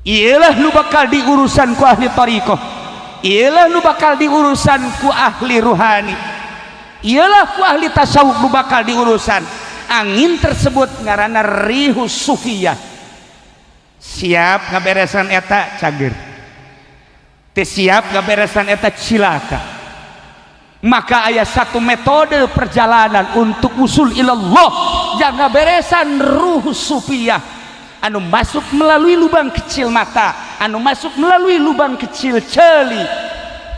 [SPEAKER 1] Iyalah nu bakal diurusan ku ahli thariqah, iyalah nu bakal diurusan ku ahli ruhani, iyalah ku ahli tasawuf nu bakal diurusan. Angin tersebut ngaranna rihus sufiyah. Siap ngaberesan eta, cager. Teu siap ngaberesan eta, cilaka. Maka aya satu metode perjalanan untuk usul ilallah, jangan beresan ruh sufiyah anu masuk melalui lubang kecil mata, anu masuk melalui lubang kecil celi.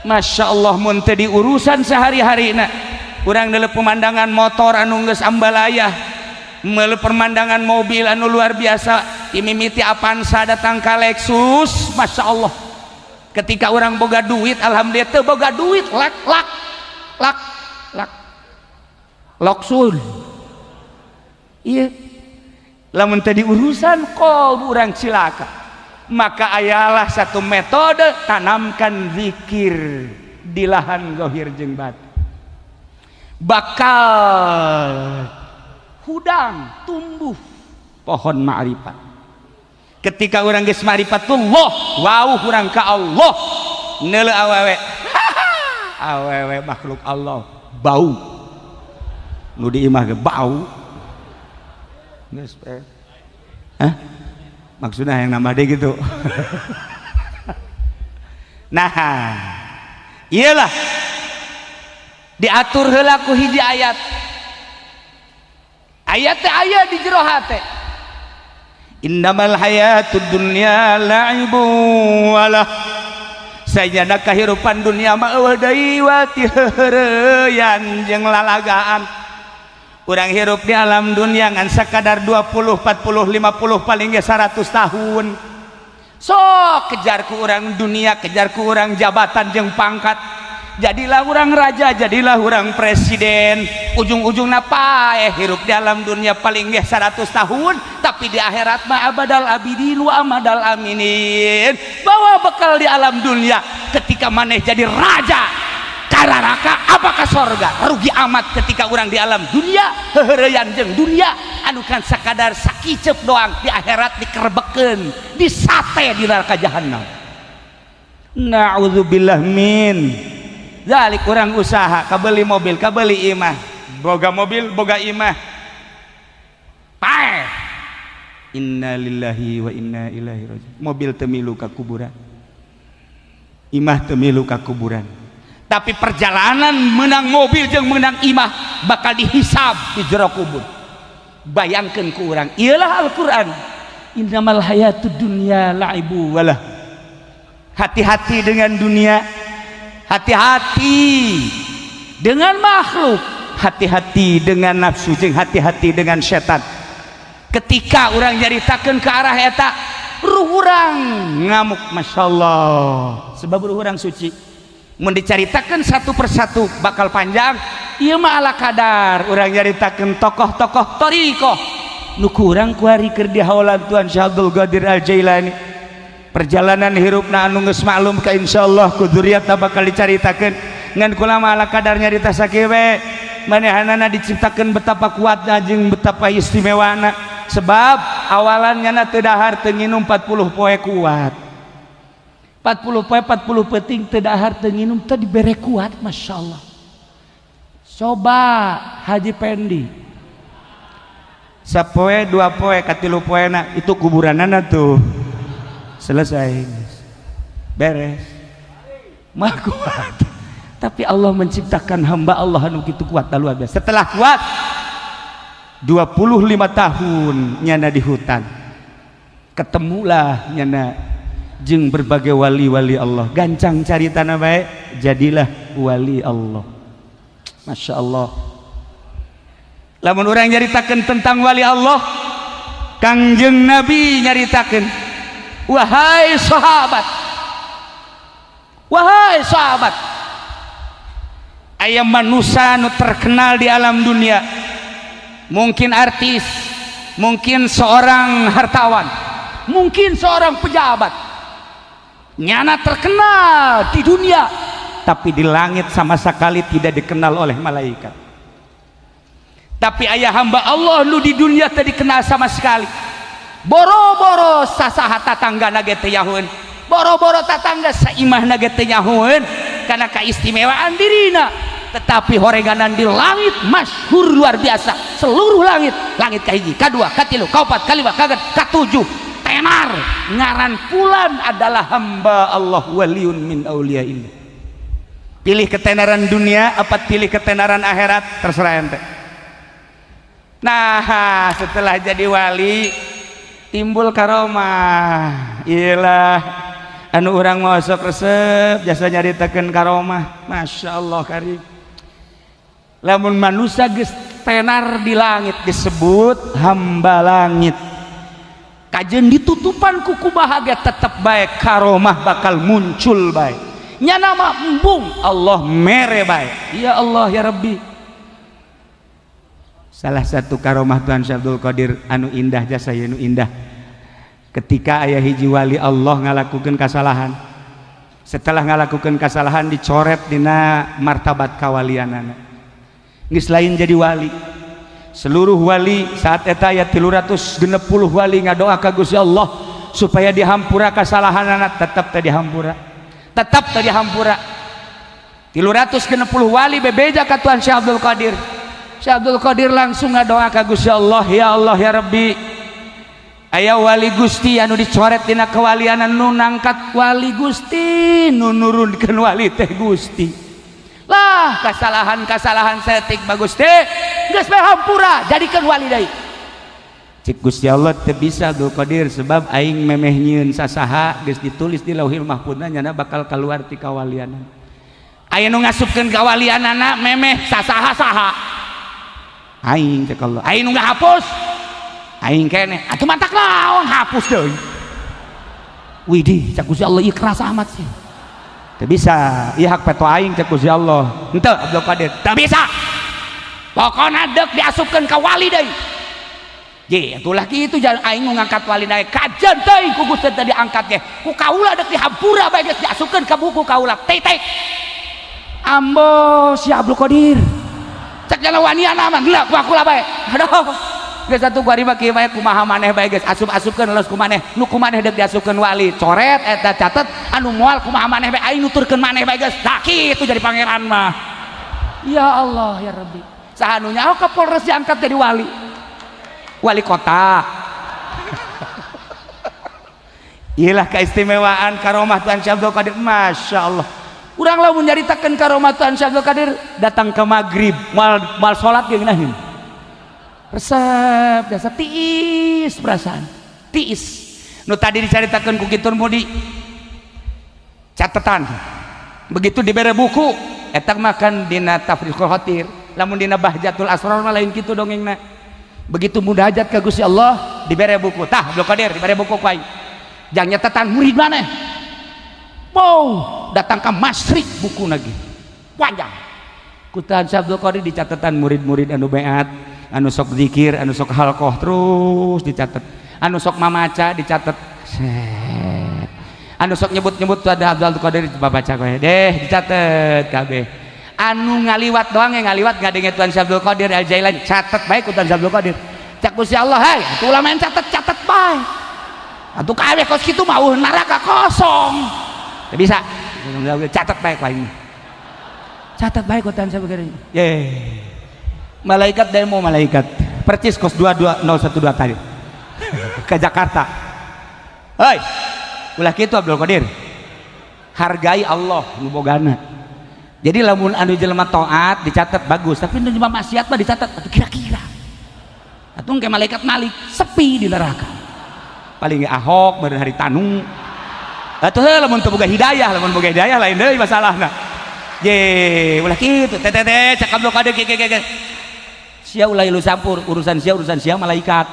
[SPEAKER 1] Masya Allah, mun teu diurusan sehari-hari na, urang dalam pemandangan motor anu geus ambalayah, melalui pemandangan mobil anu luar biasa, imimiti Avanza datang ke Lexus. Masya Allah, ketika urang boga duit, alhamdulillah. Teu boga duit, lak lak lak lak loksul. Iya, lamun tadi urusan kolbu urang, cilaka. Maka ayalah satu metode, tanamkan zikir di lahan gohir jeung batin, bakal hudang tumbuh pohon ma'rifat. Ketika urang geus ma'rifatullah, wow, urang ka Allah, neuleuh awewe, awewe makhluk Allah bau, nu di imah ge bau geus. Hah? Maksudnya yang nambah deh gitu. Nah, iyalah, diatur heula ku hiji ayat. Ayat teh aya di jero hate. Innamal hayatud dunya la'ibu walah, sajana kahirupan dunia mah euweuh deui wati heureyan jeung lalagaan. Urang hirup di alam dunia ngan sakadar 20, 40, 50, paling ge 100 tahun. Sok kejar ku urang dunia, kejar ku urang jabatan jeung pangkat, jadilah urang raja, jadilah urang presiden, ujung-ujungna paeh. Hirup di alam dunia paling ge 100 tahun, tapi di akhirat mah abadal abidin wa amadal aminin. Bawa bekal di alam dunia. Ketika maneh jadi raja, ka neraka apa ka sorga? Rugi amat ketika urang di alam dunia heureuyan jeung dunia anu kan sakadar sakiceup doang, di akhirat dikerebekeun, disate di neraka jahanam. Na'udzubillah min dzalik. Urang usaha kabeli mobil, kabeli imah, boga mobil, boga imah, paeh. Innalillahi wa inna ilaihi rajiun. Mobil teu milu ka kuburan, imah teu milu ka kuburan, tapi perjalanan menang mobil jeung menang imah bakal dihisab di jero kubur. Bayangkan ku urang, iyalah Al-Quran, innamal hayatud dunya la'ibu walah. Hati-hati dengan dunia, hati-hati dengan makhluk, hati-hati dengan nafsu, jeung hati-hati dengan setan. Ketika urang nyaritakeun ke arah eta, ruh urang ngamuk. Masya Allah, sebab ruh urang suci. Mun dicaritakeun satu persatu bakal panjang. Ieu mah ala kadar urang nyaritakeun tokoh-tokoh thoriqoh nu kurang kuari keur di haulan Tuan Syekh Abdul Qadir Al Jailani, perjalanan hirupna anu geus maklum ka insyaallah ku dzuriatna bakal dicaritakeun. Ngan kula mah ala kadar nyarita sakieu we. Manehanana diciptakeun betapa kuatna jeung betapa istimewana, sebab awalannya na teu dahar teu nginum 40 poe kuat, 40 poe 40 peuting teu dahar teu nginum, teu dibere kuat. Masya Allah. Coba Haji Pendi, sapoe dua poe katilu poena itu kuburanana tuh selesai, beres mah kuat. Tapi Allah menciptakan hamba Allah anu kitu kuat, luar biasa. Setelah kuat 25 tahun nyana di hutan, ketemulah nyana jeung berbagai wali-wali Allah. Gancang caritana baik, jadilah wali Allah. Masya Allah, lamun urang nyaritakeun tentang wali Allah, Kangjeng Nabi nyaritakeun, "Wahai sahabat, wahai sahabat, aya manusia nu terkenal di alam dunia, mungkin artis, mungkin seorang hartawan, mungkin seorang pejabat. Nyana terkenal di dunia, tapi di langit sama sekali tidak dikenal oleh malaikat. Tapi aya hamba Allah nu di dunia teu dikenal sama sekali, boro-boro sasaha tatangga ge teu nyahoeun, boro-boro tatangga saimahna ge teu nyahoeun karena keistimewaan dirina, tetapi horeganan di langit masyhur luar biasa. Seluruh langit, langit kahiji, kadua, katilu, kaopat, kalima, kagenep, katujuh, tenar ngaran fulan adalah hamba Allah, waliun min auliyaillah." Pilih ketenaran dunia apa pilih ketenaran akhirat, terserah ente. Nah, setelah jadi wali timbul karomah. Iyalah anu urang mau sok resep jasa nyaritakeun karomah. Masya Allah karim, lamun manusia geus tenar di langit disebut hamba langit. Kajeun ditutupan ku kumaha ge tetep bae karomah bakal muncul bae. Nyana mah embung, Allah mere bae. Ya Allah ya Rabbi. Salah satu karomah Tuhan Syekh Abdul Qadir anu indah jasa, anu indah, ketika aya hiji wali Allah ngalakukan kesalahan. Setelah ngalakukan kesalahan, dicoret dina martabat kawalianana, geus lain jadi wali. Seluruh wali saat eta aya 360 wali ngadoa ka Gusti Allah supaya dihampura kesalahanana. Tetap teu dihampura, tetap teu dihampura. 360 wali bebeja ka Tuhan Syekh Abdul Qadir. Syekh Abdul Qadir langsung ngadoa ka Gusti Allah, "Ya Allah ya Rabbi, aya wali Gusti anu dicoret dina kewalianan, nu nangkat wali Gusti, nu nurunkeun wali teh Gusti. Lah, kesalahan-kesalahan saeutik mah Gusti, geus bae hampura, jadikeun wali deui." Cek Gusti Allah, teu bisa, Abdul Qadir, sebab aing memeh nyieun sasaha geus ditulis di Lauhil Mahfudna nyana bakal keluar ti kawalianan. Aya nu ngasupkeun kawalianana memeh sasaha saha? Aing, cek Allah. Aing nu ngahapus aing keneh, atuh matak naon hapus deui? Widih, cek Gusti Allah, ieu keras amat sih. Teu bisa, ieu hak veto aing, cek Gusti Allah. Henteu, Abdul Qadir, teu bisa, pokona deuk diasupkeun ka wali deui. Je, itulah kitu jalan aing nu ngangkat wali naik kajen teuing ku Gusti teh diangkat ge ku kaula deuk dihampura bae, geus diasupkeun ka buku kaula titik. Ambo si Abdul Qadir, cek jana wanian aman lah ku aku lah bae. Aduh, geus atuh kuari mah kieu bae, kumaha maneh bae, geus asup-asupkeun los ku maneh. Nu ku maneh deuk diasupkeun wali, coret eta, catet. Anu moal, kumaha maneh bae, aing nuturkeun maneh bae geus. Tah, kitu jadi pangeran mah. Ya Allah ya Rabbi, saha nu nyaho Kapolres diangkat jadi wali, wali kota? Iyalah keistimewaan karomah Tuhan Syekh Abdul Qadir. Masya Allah, urang lamun nyaritakeun karomah Tuhan Syekh Abdul Qadir datang ke maghrib, mal mal salat ge ngeunaheun resep biasa, tiis perasaan tiis. Nu tadi dicaritakeun ku kitur mudi catatan, begitu dibere buku eta makan dina Tafriqul Khatir, lamun dina Bahjatul Asrar mah lain kitu dongengna. Begitu munajat ke Gusti Allah, dibere buku. Tah, Abdul Qadir, dibere buku ku aing jang nyatetan murid maneh. Wow, datang ke masyrik buku lagi panjang ku Tuhan Abdul Qadir dicatetan murid-murid anu beat, anu sok zikir, anu sok halqoh, terus dicatat. Anu sok mamaca dicatat. Set. Anu sok nyebut-nyebut ada Abdul Qadir, baca kowe deh, dicatat kabeh. Anu ngaliwat doang, yang ngaliwat ngadenge Tuhan Syekh Abdul Qadir Al Jailani, catat baik ku Tuhan Syekh Abdul Qadir. Cak Gusti Allah, hei, atuh ulah main catet-catet bae atuh, kabeh kos kitu mah neraka kosong. Teu bisa, catat baik ku, catat baik ku Tuhan Syekh Abdul Qadir. Ye, malaikat demo, malaikat percis kos 22012 tadi ke Jakarta. Hei, ulah kitu, Abdul Qadir, hargai Allah nu bogana. Jadi lamun anu jelema taat dicatat bagus, tapi nu jelema maksiat mah dicatat atuh kira-kira atuh kayak malaikat Malik, sepi di neraka. Paling Ahok meureun hari tanu atuh. Heuh, lamun teu boga hidayah, lamun boga hidayah lain deui masalahna. Ye, ulah kitu teh teh teh, cak Abdul Qadir kieu kieu. Sia ulah ilu sampur urusan sia, urusan sia malaikat.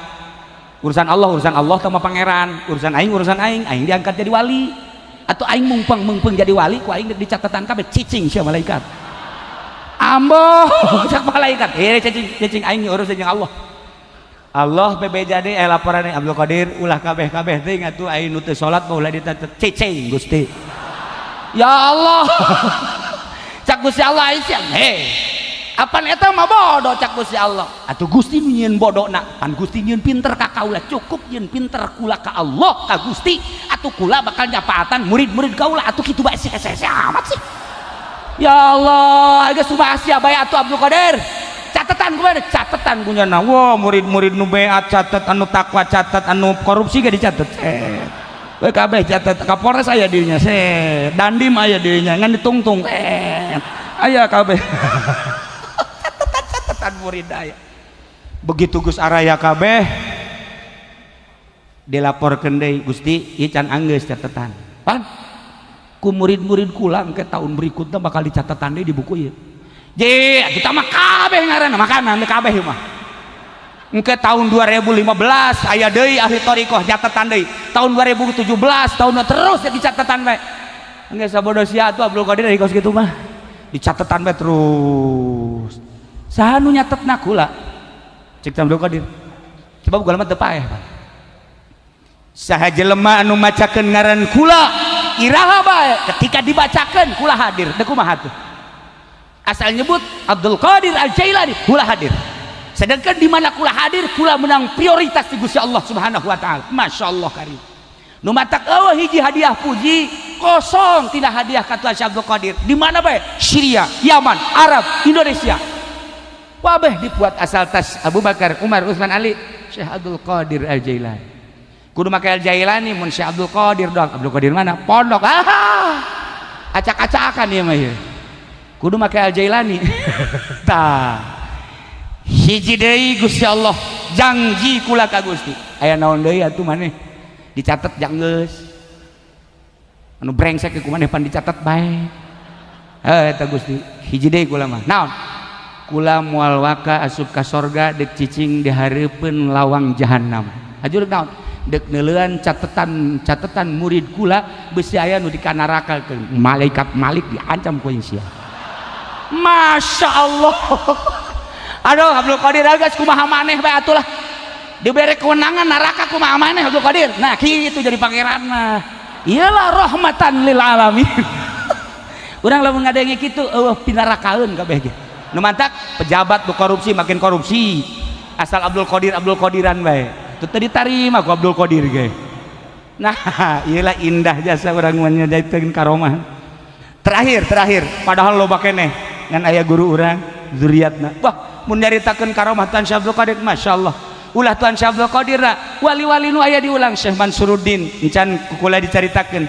[SPEAKER 1] Urusan Allah, urusan Allah sama pangeran. Urusan aing, urusan aing. Aing diangkat jadi wali atau aing mungpeng mungpeng jadi wali, ku aing di catatan kabeh. Cicing sia, malaikat. Ambo, cak malaikat, eh, cicing cicing, aing urusan jeung Allah. Allah bebeja deui, eh, laporan Abdul Qadir, ulah kabeh-kabeh teuing atuh, aing nu teu salat mah ulah dicatet. Cicing Gusti. Ya Allah, cak Gusti Allah, aing sia, hei, apan eta mah bodoh? Cak Gusti Allah, atuh Gusti nu nyieun bodona, pan Gusti nyieun pinter ka kaula. Cukup nyieun pinter kula ka Allah, ka Gusti, atuh kula bakal nyapaatan murid-murid kaula. Atuh kitu bae sih, hese amat sih. Ya Allah, geus sia bae atuh, Abdul Qadir, catatan kumaha catatan punya. Wah, murid-murid nu beat catat, anu takwa catat, anu korupsi gak dicatat. Set we kabeh catat. Kapolres aya dirinya, set. Dandim aya dirinya, ngan ditungtung, set. Aya kabeh catatan, catatan murid aya. Begitu Gus araya kabeh, dilaporkeun deui, Gusti, ieu can anggeus catatan. Pan ku murid-murid kula ke tahun berikutnya bakal dicatatan deui di buku ieu. Je, kita mah kabeh ngaranna makanan kabeh mah. Engke tahun 2015 aya deui ahli thariqah, catatan deui. Tahun 2017, tahun terus jadi catatan bae. Engke sabodo sia atuh, Abdul Qadir, kos kitu mah. Dicatatan bae terus. Saha nu nyatetna? Kula. Cek Abdul Qadir. Sebab kula mah teu paeh. Saha jelema anu macakeun ngaran kula iraha bae, ketika dibacakeun kula hadir. Teu kumaha tuh? Asal nyebut Abdul Qadir Al Jailani, kula hadir. Sedangkan di mana kula hadir, kula menang prioritas di Gusti Allah Subhanahu wa taala. Masya Allah karim. Nu matak eueuh hiji hadiah puji kosong tidak hadiah ka Tuhan Syekh Abdul Qadir. Di mana bae? Syria, Yaman, Arab, Indonesia. Wabeh dibuat asal tas Abu Bakar, Umar, Utsman, Ali, Syekh Abdul Qadir Al Jailani. Kudu make Al Jailani, mun Syekh Abdul Qadir doang. Abdul Qadir mana? Pondok. Ah. Acak-acakan ieu mah ieu. Kudu make Al Jailani. Tah. Hiji deui Gusti Allah. Janji kula ka Gusti. Aya naon deui atuh maneh? Dicatet janggeus. Anu brengsek ku maneh pan dicatet bae. Heuh, eta Gusti, hiji deui kula mah. Naon? Kula moal waka asup ka sorga dek cicing di hareupeun lawang jahanam. Haju rek naon? Dek neuleuan catetan catetan murid kula, besi aya nu di kanaraka, malaikat Malik diancam ku sia. Masya Allah. Aduh, Abdul Qadir geus kumaha maneh bae atuh lah. Dibere kewenangan neraka, kumaha maneh, Abdul Qadir? Nah, kitu jadi pangeran mah. Iyalah, rahmatan lil alamin. Urang lamun ngadenge kitu eueuh pinarakaeun kabeh ge. Nu mantak pejabat nu korupsi makin korupsi. Asal Abdul Qadir Abdul Qadiran bae. Itu teu ditarima ku Abdul Qadir ge. Nah, iyalah, indah jasa urang menyediakeun karomah. Terakhir, terakhir, padahal loba keneh ngan aya guru urang zuriatna. Wah, mun nyaritakeun karomah Tuan Syekh Abdul Qadir, Masya Allah. Ulah Tuan Syekh Abdul Qadir, wali-wali nu aya diulang, Syekh Mansuruddin encan kula dicaritakeun.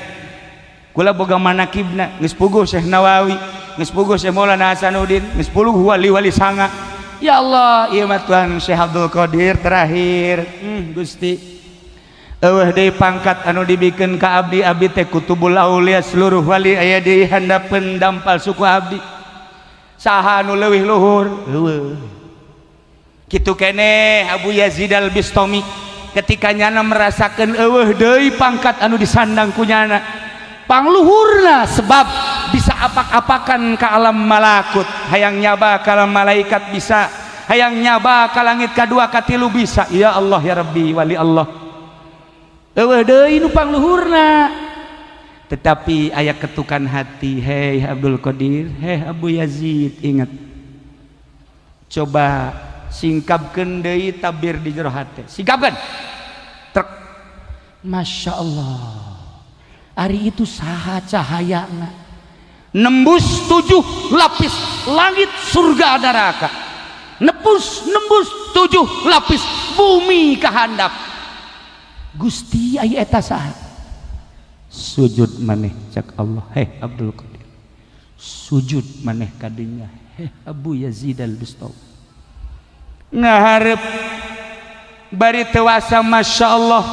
[SPEAKER 1] Kula boga manakibna, geus puguh Syekh Nawawi, geus puguh Syekh Maulana Hasanuddin, geus puguh wali-wali sanga. Ya Allah, ieu mah Tuan Syekh Abdul Qadir terakhir. Gusti, eueuh deui pangkat anu dibikeun ka abdi. Abdi teh kutubul aulia, seluruh wali aya di handapeun dampal suku abdi. Saha anu leuwih luhur? Eueuh. Kitu keneh Abu Yazid Al Bistami, ketika nyana merasakeun eueuh deui pangkat anu disandang ku nyana pangluhurna, sebab bisa apak-apakan ke alam malakut, hayang nyaba ka alam malaikat bisa, hayang nyaba ka langit kadua katilu bisa. Ya Allah, ya Rabbi, wali Allah, eueuh deui nu pangluhurna. Tetapi aya ketukan hati, "Hei Abdul Qadir, hei Abu Yazid, ingat, coba singkapkeun deui tabir di jero hate, singkapkeun." Trek, Masya Allah, ari itu saha cahayana nembus tujuh lapis langit, surga, neraka, nembus nembus tujuh lapis bumi ke handap? Gusti, aya eta saha? Sujud maneh, cak Allah. Heh Abdul Qadir, sujud maneh kadinya. Heh Abu Yazid Al-Bistami, ngaharep bari tewasa. Masya Allah,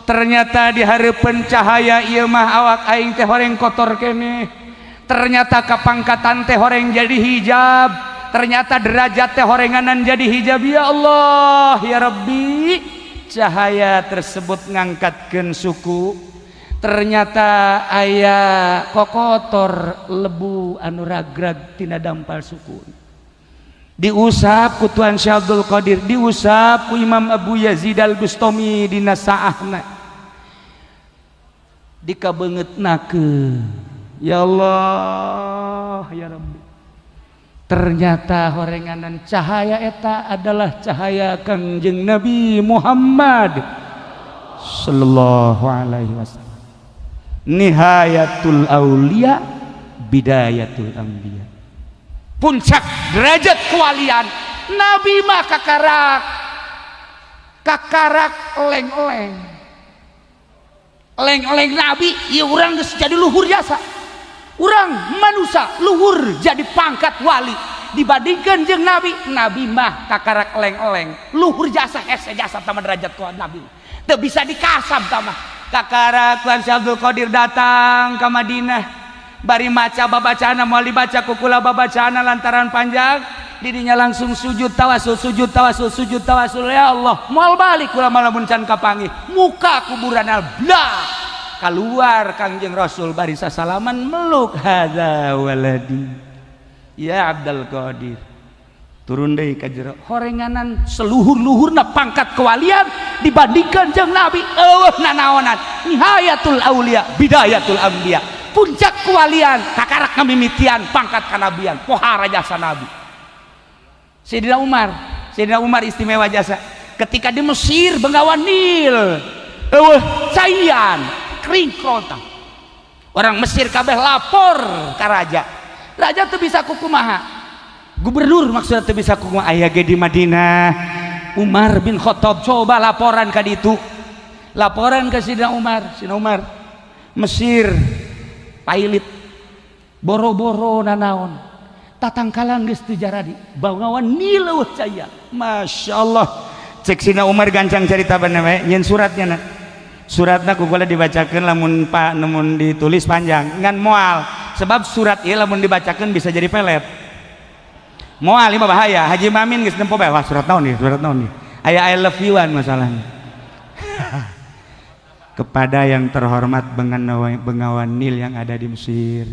[SPEAKER 1] ternyata di hareupeun cahaya ieu mah awak aing teh horeng kotor keneh. Ternyata kapangkatan teh horeng jadi hijab, ternyata derajat teh horenganan jadi hijab. Ya Allah, ya Rabbi, cahaya tersebut ngangkatkeun suku. Ternyata aya kokotor lebu anu ragrag tina dampal suku, diusap ku Tuan Syekh Abdul Qadir, diusap ku Imam Abu Yazid Al Bustami dina saahna, dikabeungeutnakeun. Ya Allah, ya Rabbi, ternyata horenganan cahaya eta adalah cahaya Kangjeng Nabi Muhammad sallallahu alaihi wasallam, nihayatul aulia, bidayatul anbiya, puncak derajat kewalian. Nabi mah kakarak kakarak eleng-eleng eleng-eleng nabi ya. Urang geus jadi luhur jasa, urang manusia luhur jadi pangkat wali dibandingkan jeung nabi. Nabi mah kakarak eleng-eleng, luhur jasa, hese jasa tama derajat ku nabi, teu bisa dikasab tama. Kakara Tuan Syekh Abdul Qadir datang ke Madinah bari maca babacana, moal dibaca ku kula babacana lantaran panjang. Didinya langsung sujud tawasul, sujud tawasul, sujud tawasul. Ya Allah, moal balik kula malamun can kapanggih muka kuburan. Blah, keluar Kangjeng Rasul bari sasalaman, meluk, "Hadza waladi ya Abdul Qadir." Turun deui ka jero, horenganan seluhur-luhurna pangkat kewalian dibandingkan jeung nabi eueuh nanaonan. Nihayatul aulia, bidayatul anbiya, puncak kewalian kakarak ngamimitian pangkat kanabian. Pohara jasa nabi. Sayyidina Umar, Sayyidina Umar istimewa jasa. Ketika di Mesir, Bengawan Nil eueuh caian, kering kerontang, orang Mesir kabeh lapor ka raja. Raja tuh bisa kukumaha, gubernur maksudnya tuh bisa kukumaha. Aya ge di Madinah Umar bin Khattab. Coba laporan ka ditu, laporan ke Sayyidina Umar. Sayyidina Umar, Mesir pailit, boro-boro nanaon, tatangkalan geus teu jaradi, Bengawan Nil eueuh caya. Masya Allah. Cek Sina Umar gancang cerita bener we nyeun suratnya na. Suratna ku kula dibacakeun, lamun pak namun ditulis panjang ngan moal, sebab surat ieu lamun dibacakeun bisa jadi pelet. Moal, ieu mah bahaya. Haji Mamin geus nempo bae, wah, surat naon nih, surat naon nih, aya I love you an masalahnya. Kepada yang terhormat Bengawan, Bengawan Nil yang ada di Mesir.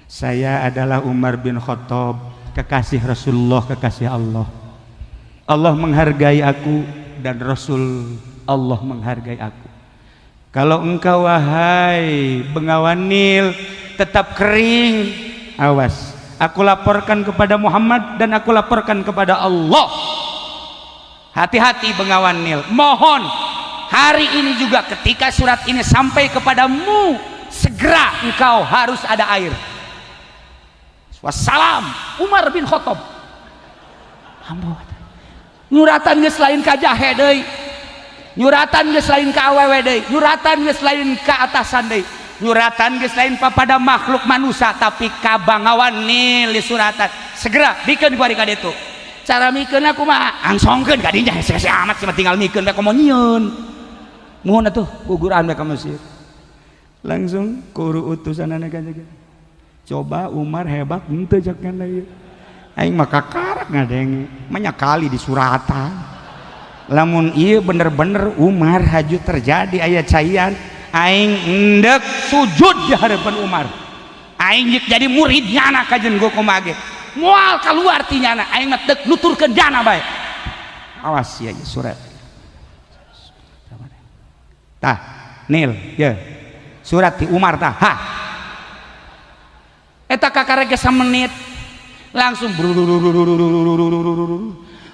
[SPEAKER 1] Saya adalah Umar bin Khattab, kekasih Rasulullah, kekasih Allah. Allah menghargai aku dan Rasul Allah menghargai aku. Kalau engkau, wahai Bengawan Nil, tetap kering, awas, aku laporkan kepada Muhammad dan aku laporkan kepada Allah. Hati-hati, Bengawan Nil. Mohon hari ini juga ketika surat ini sampai kepadamu, segera engkau harus ada air. Wassalam, Umar bin Khattab. Nyuratan geus lain ka jahe deui, nyuratan geus lain ka awewe deui, nyuratan geus lain ka atasan deui, nyuratan geus lain papada makhluk manusia, tapi ka Bangawan Nil disuratan, segera bikeun ku ka ditu. Cara mikeun aku mah angsongkeun ka dinya, hese amat cuma tinggal mikeun bae, komo nyieun. Muhun atuh guguran bae ka Mesir, langsung kuru utusanana ka. Coba Umar hebat henteu cek ieu? Aing mah kakarak ngadenge banyak kali di suratan. Lamun ieu bener-bener Umar haju terjadi aya caian, aing endek sujud di hadapan Umar, aing jek jadi murid nyana. Kajen gua kumaha ge moal keluar ti nyana, aing mah deuk nuturkeun nyana bae. Awas ya, surat tah Nil ya, surat ti Umar tah. Ha, eta kakarek menit langsung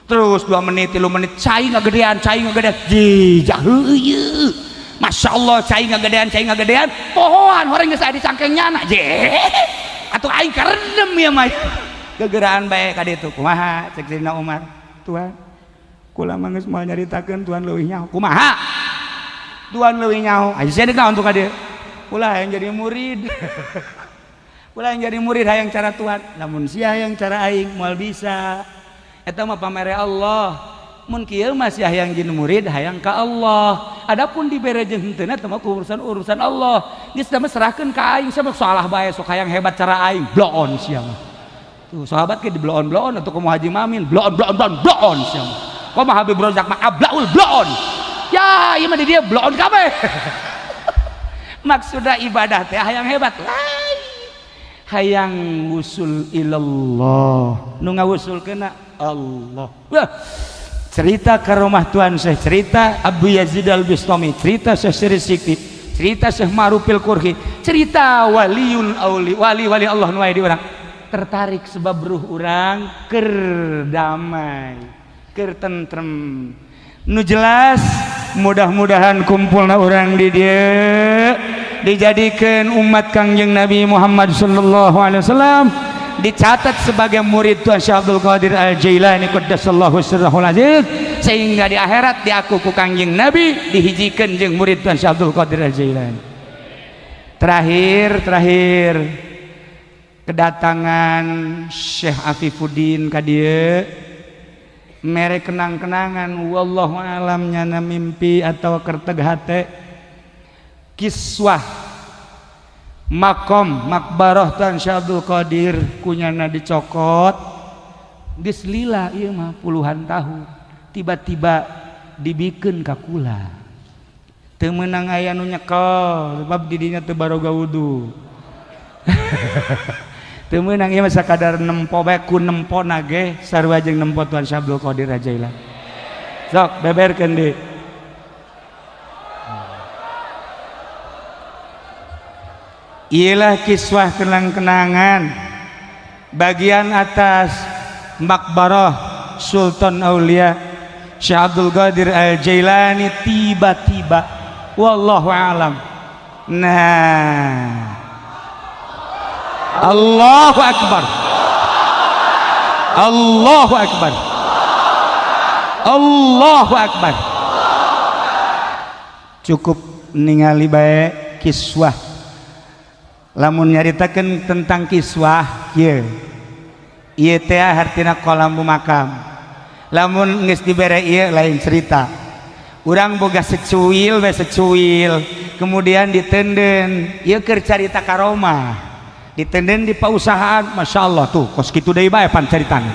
[SPEAKER 1] terus 2 menit, 3 menit, cai ngagedean, cai ngagedean, jijah heueuh, Masya Allah, cai ngagedean, cai ngagedean, pohoan horeng geus aya di cangkeng nyana je atuh. Aing karendem ya mah gegeraan bae ka ditu. Kumaha cek Sayyidina Umar? Tuan, kula mah geus moal nyaritakeun, Tuan leuwih nyaho. Kumaha Tuan leuwih nyaho? Ayo sia deuk untuk ka dieu. Kula hayang jadi murid, kula yang jadi murid, hayang cara Tuhan. Namun sia hayang cara aing moal bisa, eta mah pamere Allah. Mun kieu mah sia hayang jadi murid, hayang ka Allah. Adapun dibere jeung henteu eta mah urusan urusan Allah. Geus mah serahkeun ka aing, sama salah bae sok hayang hebat cara aing. Bloon sia mah. Tuh sahabat ke di bloon bloon atau komo Haji Mamin bloon bloon bloon bloon sia mah. Komo Habib Rozak mah ablaul bloon ya, ieu mah di dia bloon kabeh. Maksudna ibadah teh hayang hebat lain, hayang wusul ilallah, nu ngawusulkeun Allah. Wah, cerita karomah Tuan Syekh, cerita Abu Yazid Al Bistami, cerita Syekh Siri Sikti, cerita Syekh Ma'rufil Qurhi, cerita waliul auli, wali wali Allah nu aya di urang tertarik, sebab ruh urang keur damai, keur tentrem. Nu jelas mudah-mudahan kumpulna urang di dieu dijadikan umat Kangjeng Nabi Muhammad sallallahu alaihi wasallam, dicatat sebagai murid Tuan Syekh Abdul Qadir Al Jailani qaddasallahu sirrahul aziz, sehingga di akhirat diaku ku Kangjeng Nabi dihijikeun jeung murid Tuan Syekh Abdul Qadir Al Jailani. Terakhir, terakhir, kedatangan Syekh Afifuddin ka dieu mere kenang-kenangan, wallahu alam nyana mimpi atau kerteg hate, kiswah makom makbaroh Tuan Syekh Abdul Qadir kunyana dicokot. Geus lila ieu mah puluhan tahun, tiba-tiba dibikeun ka kula. Teu meunang aya nu nyekel sebab di dinya teu baroga wudu. Teu meunang ieu mah, sakadar nempo bae. Ku nempo nage sarua jeung nempo Tuan Syekh Abdul Qadir Jailani. Sok beberkeun deui. Ialah kiswah kenang-kenangan bagian atas makbarah Sultan Aulia Syekh Abdul Qadir Al Jailani. Tiba-tiba, wallahu alam. Nah, Allahu Akbar, Allahu Akbar, Allahu Akbar. Cukup ningali bae kiswah. Lamun nyaritakeun tentang kiswah kieu, ieu teh hartina kolam makam. Lamun geus dibere ieu, lain cerita. Urang boga secuil we, secuil, kemudian ditenden ieu keur carita karomah, ditenden di pausahaan, Masya Allah, tuh kos kitu deui bae pan caritana.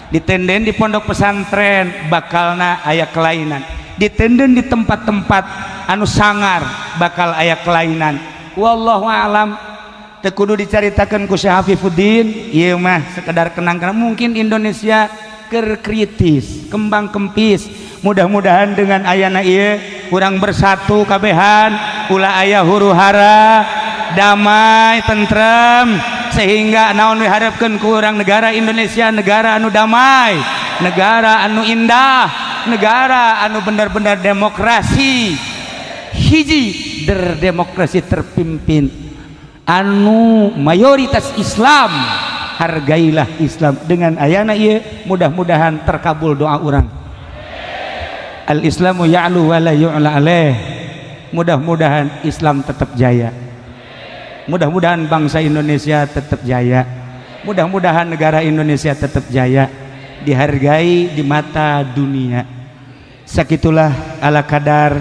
[SPEAKER 1] Ditenden di pondok pesantren, bakalna aya kelainan. Ditenden di tempat-tempat anu sangar, bakal aya kelainan. Wallahu alam, teu kudu dicaritakeun ku Syekh Hafifuddin, ieu mah sekedar kenang-kenang. Mungkin Indonesia keur kritis, kembang kempis. Mudah-mudahan dengan ayana ieu urang bersatu kabehan, ulah aya huru hara, damai, tentrem, sehingga naon diharapkeun ku urang, negara Indonesia negara anu damai, negara anu indah, negara anu benar-benar demokrasi, hiji demokrasi terpimpin, anu mayoritas Islam. Hargailah Islam. Dengan ayana ieu, mudah-mudahan terkabul doa urang. Al Islamu ya'lu wa la yu'la alaih. Mudah-mudahan Islam tetap jaya, mudah-mudahan bangsa Indonesia tetap jaya, mudah-mudahan negara Indonesia tetap jaya, dihargai di mata dunia. Sakitulah ala kadar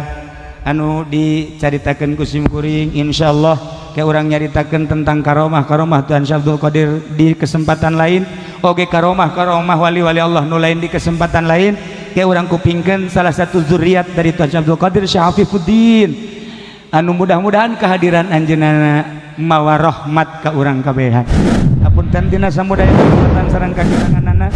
[SPEAKER 1] anu dicaritakeun ku simkuring. Insyaallah kayak urang nyaritakeun tentang karomah karomah Tuan Syekh Abdul Qadir di kesempatan lain, oge karomah karomah wali-wali Allah nu lain di kesempatan lain. Kayak urang kupingkeun salah satu zuriat dari Tuan Syekh Abdul Qadir, Syekh Afifuddin, anu mudah-mudahan kehadiran anjeunna mawa rahmat ka urang kabehan. Apunten tina samudaya, sareng kakiranganana.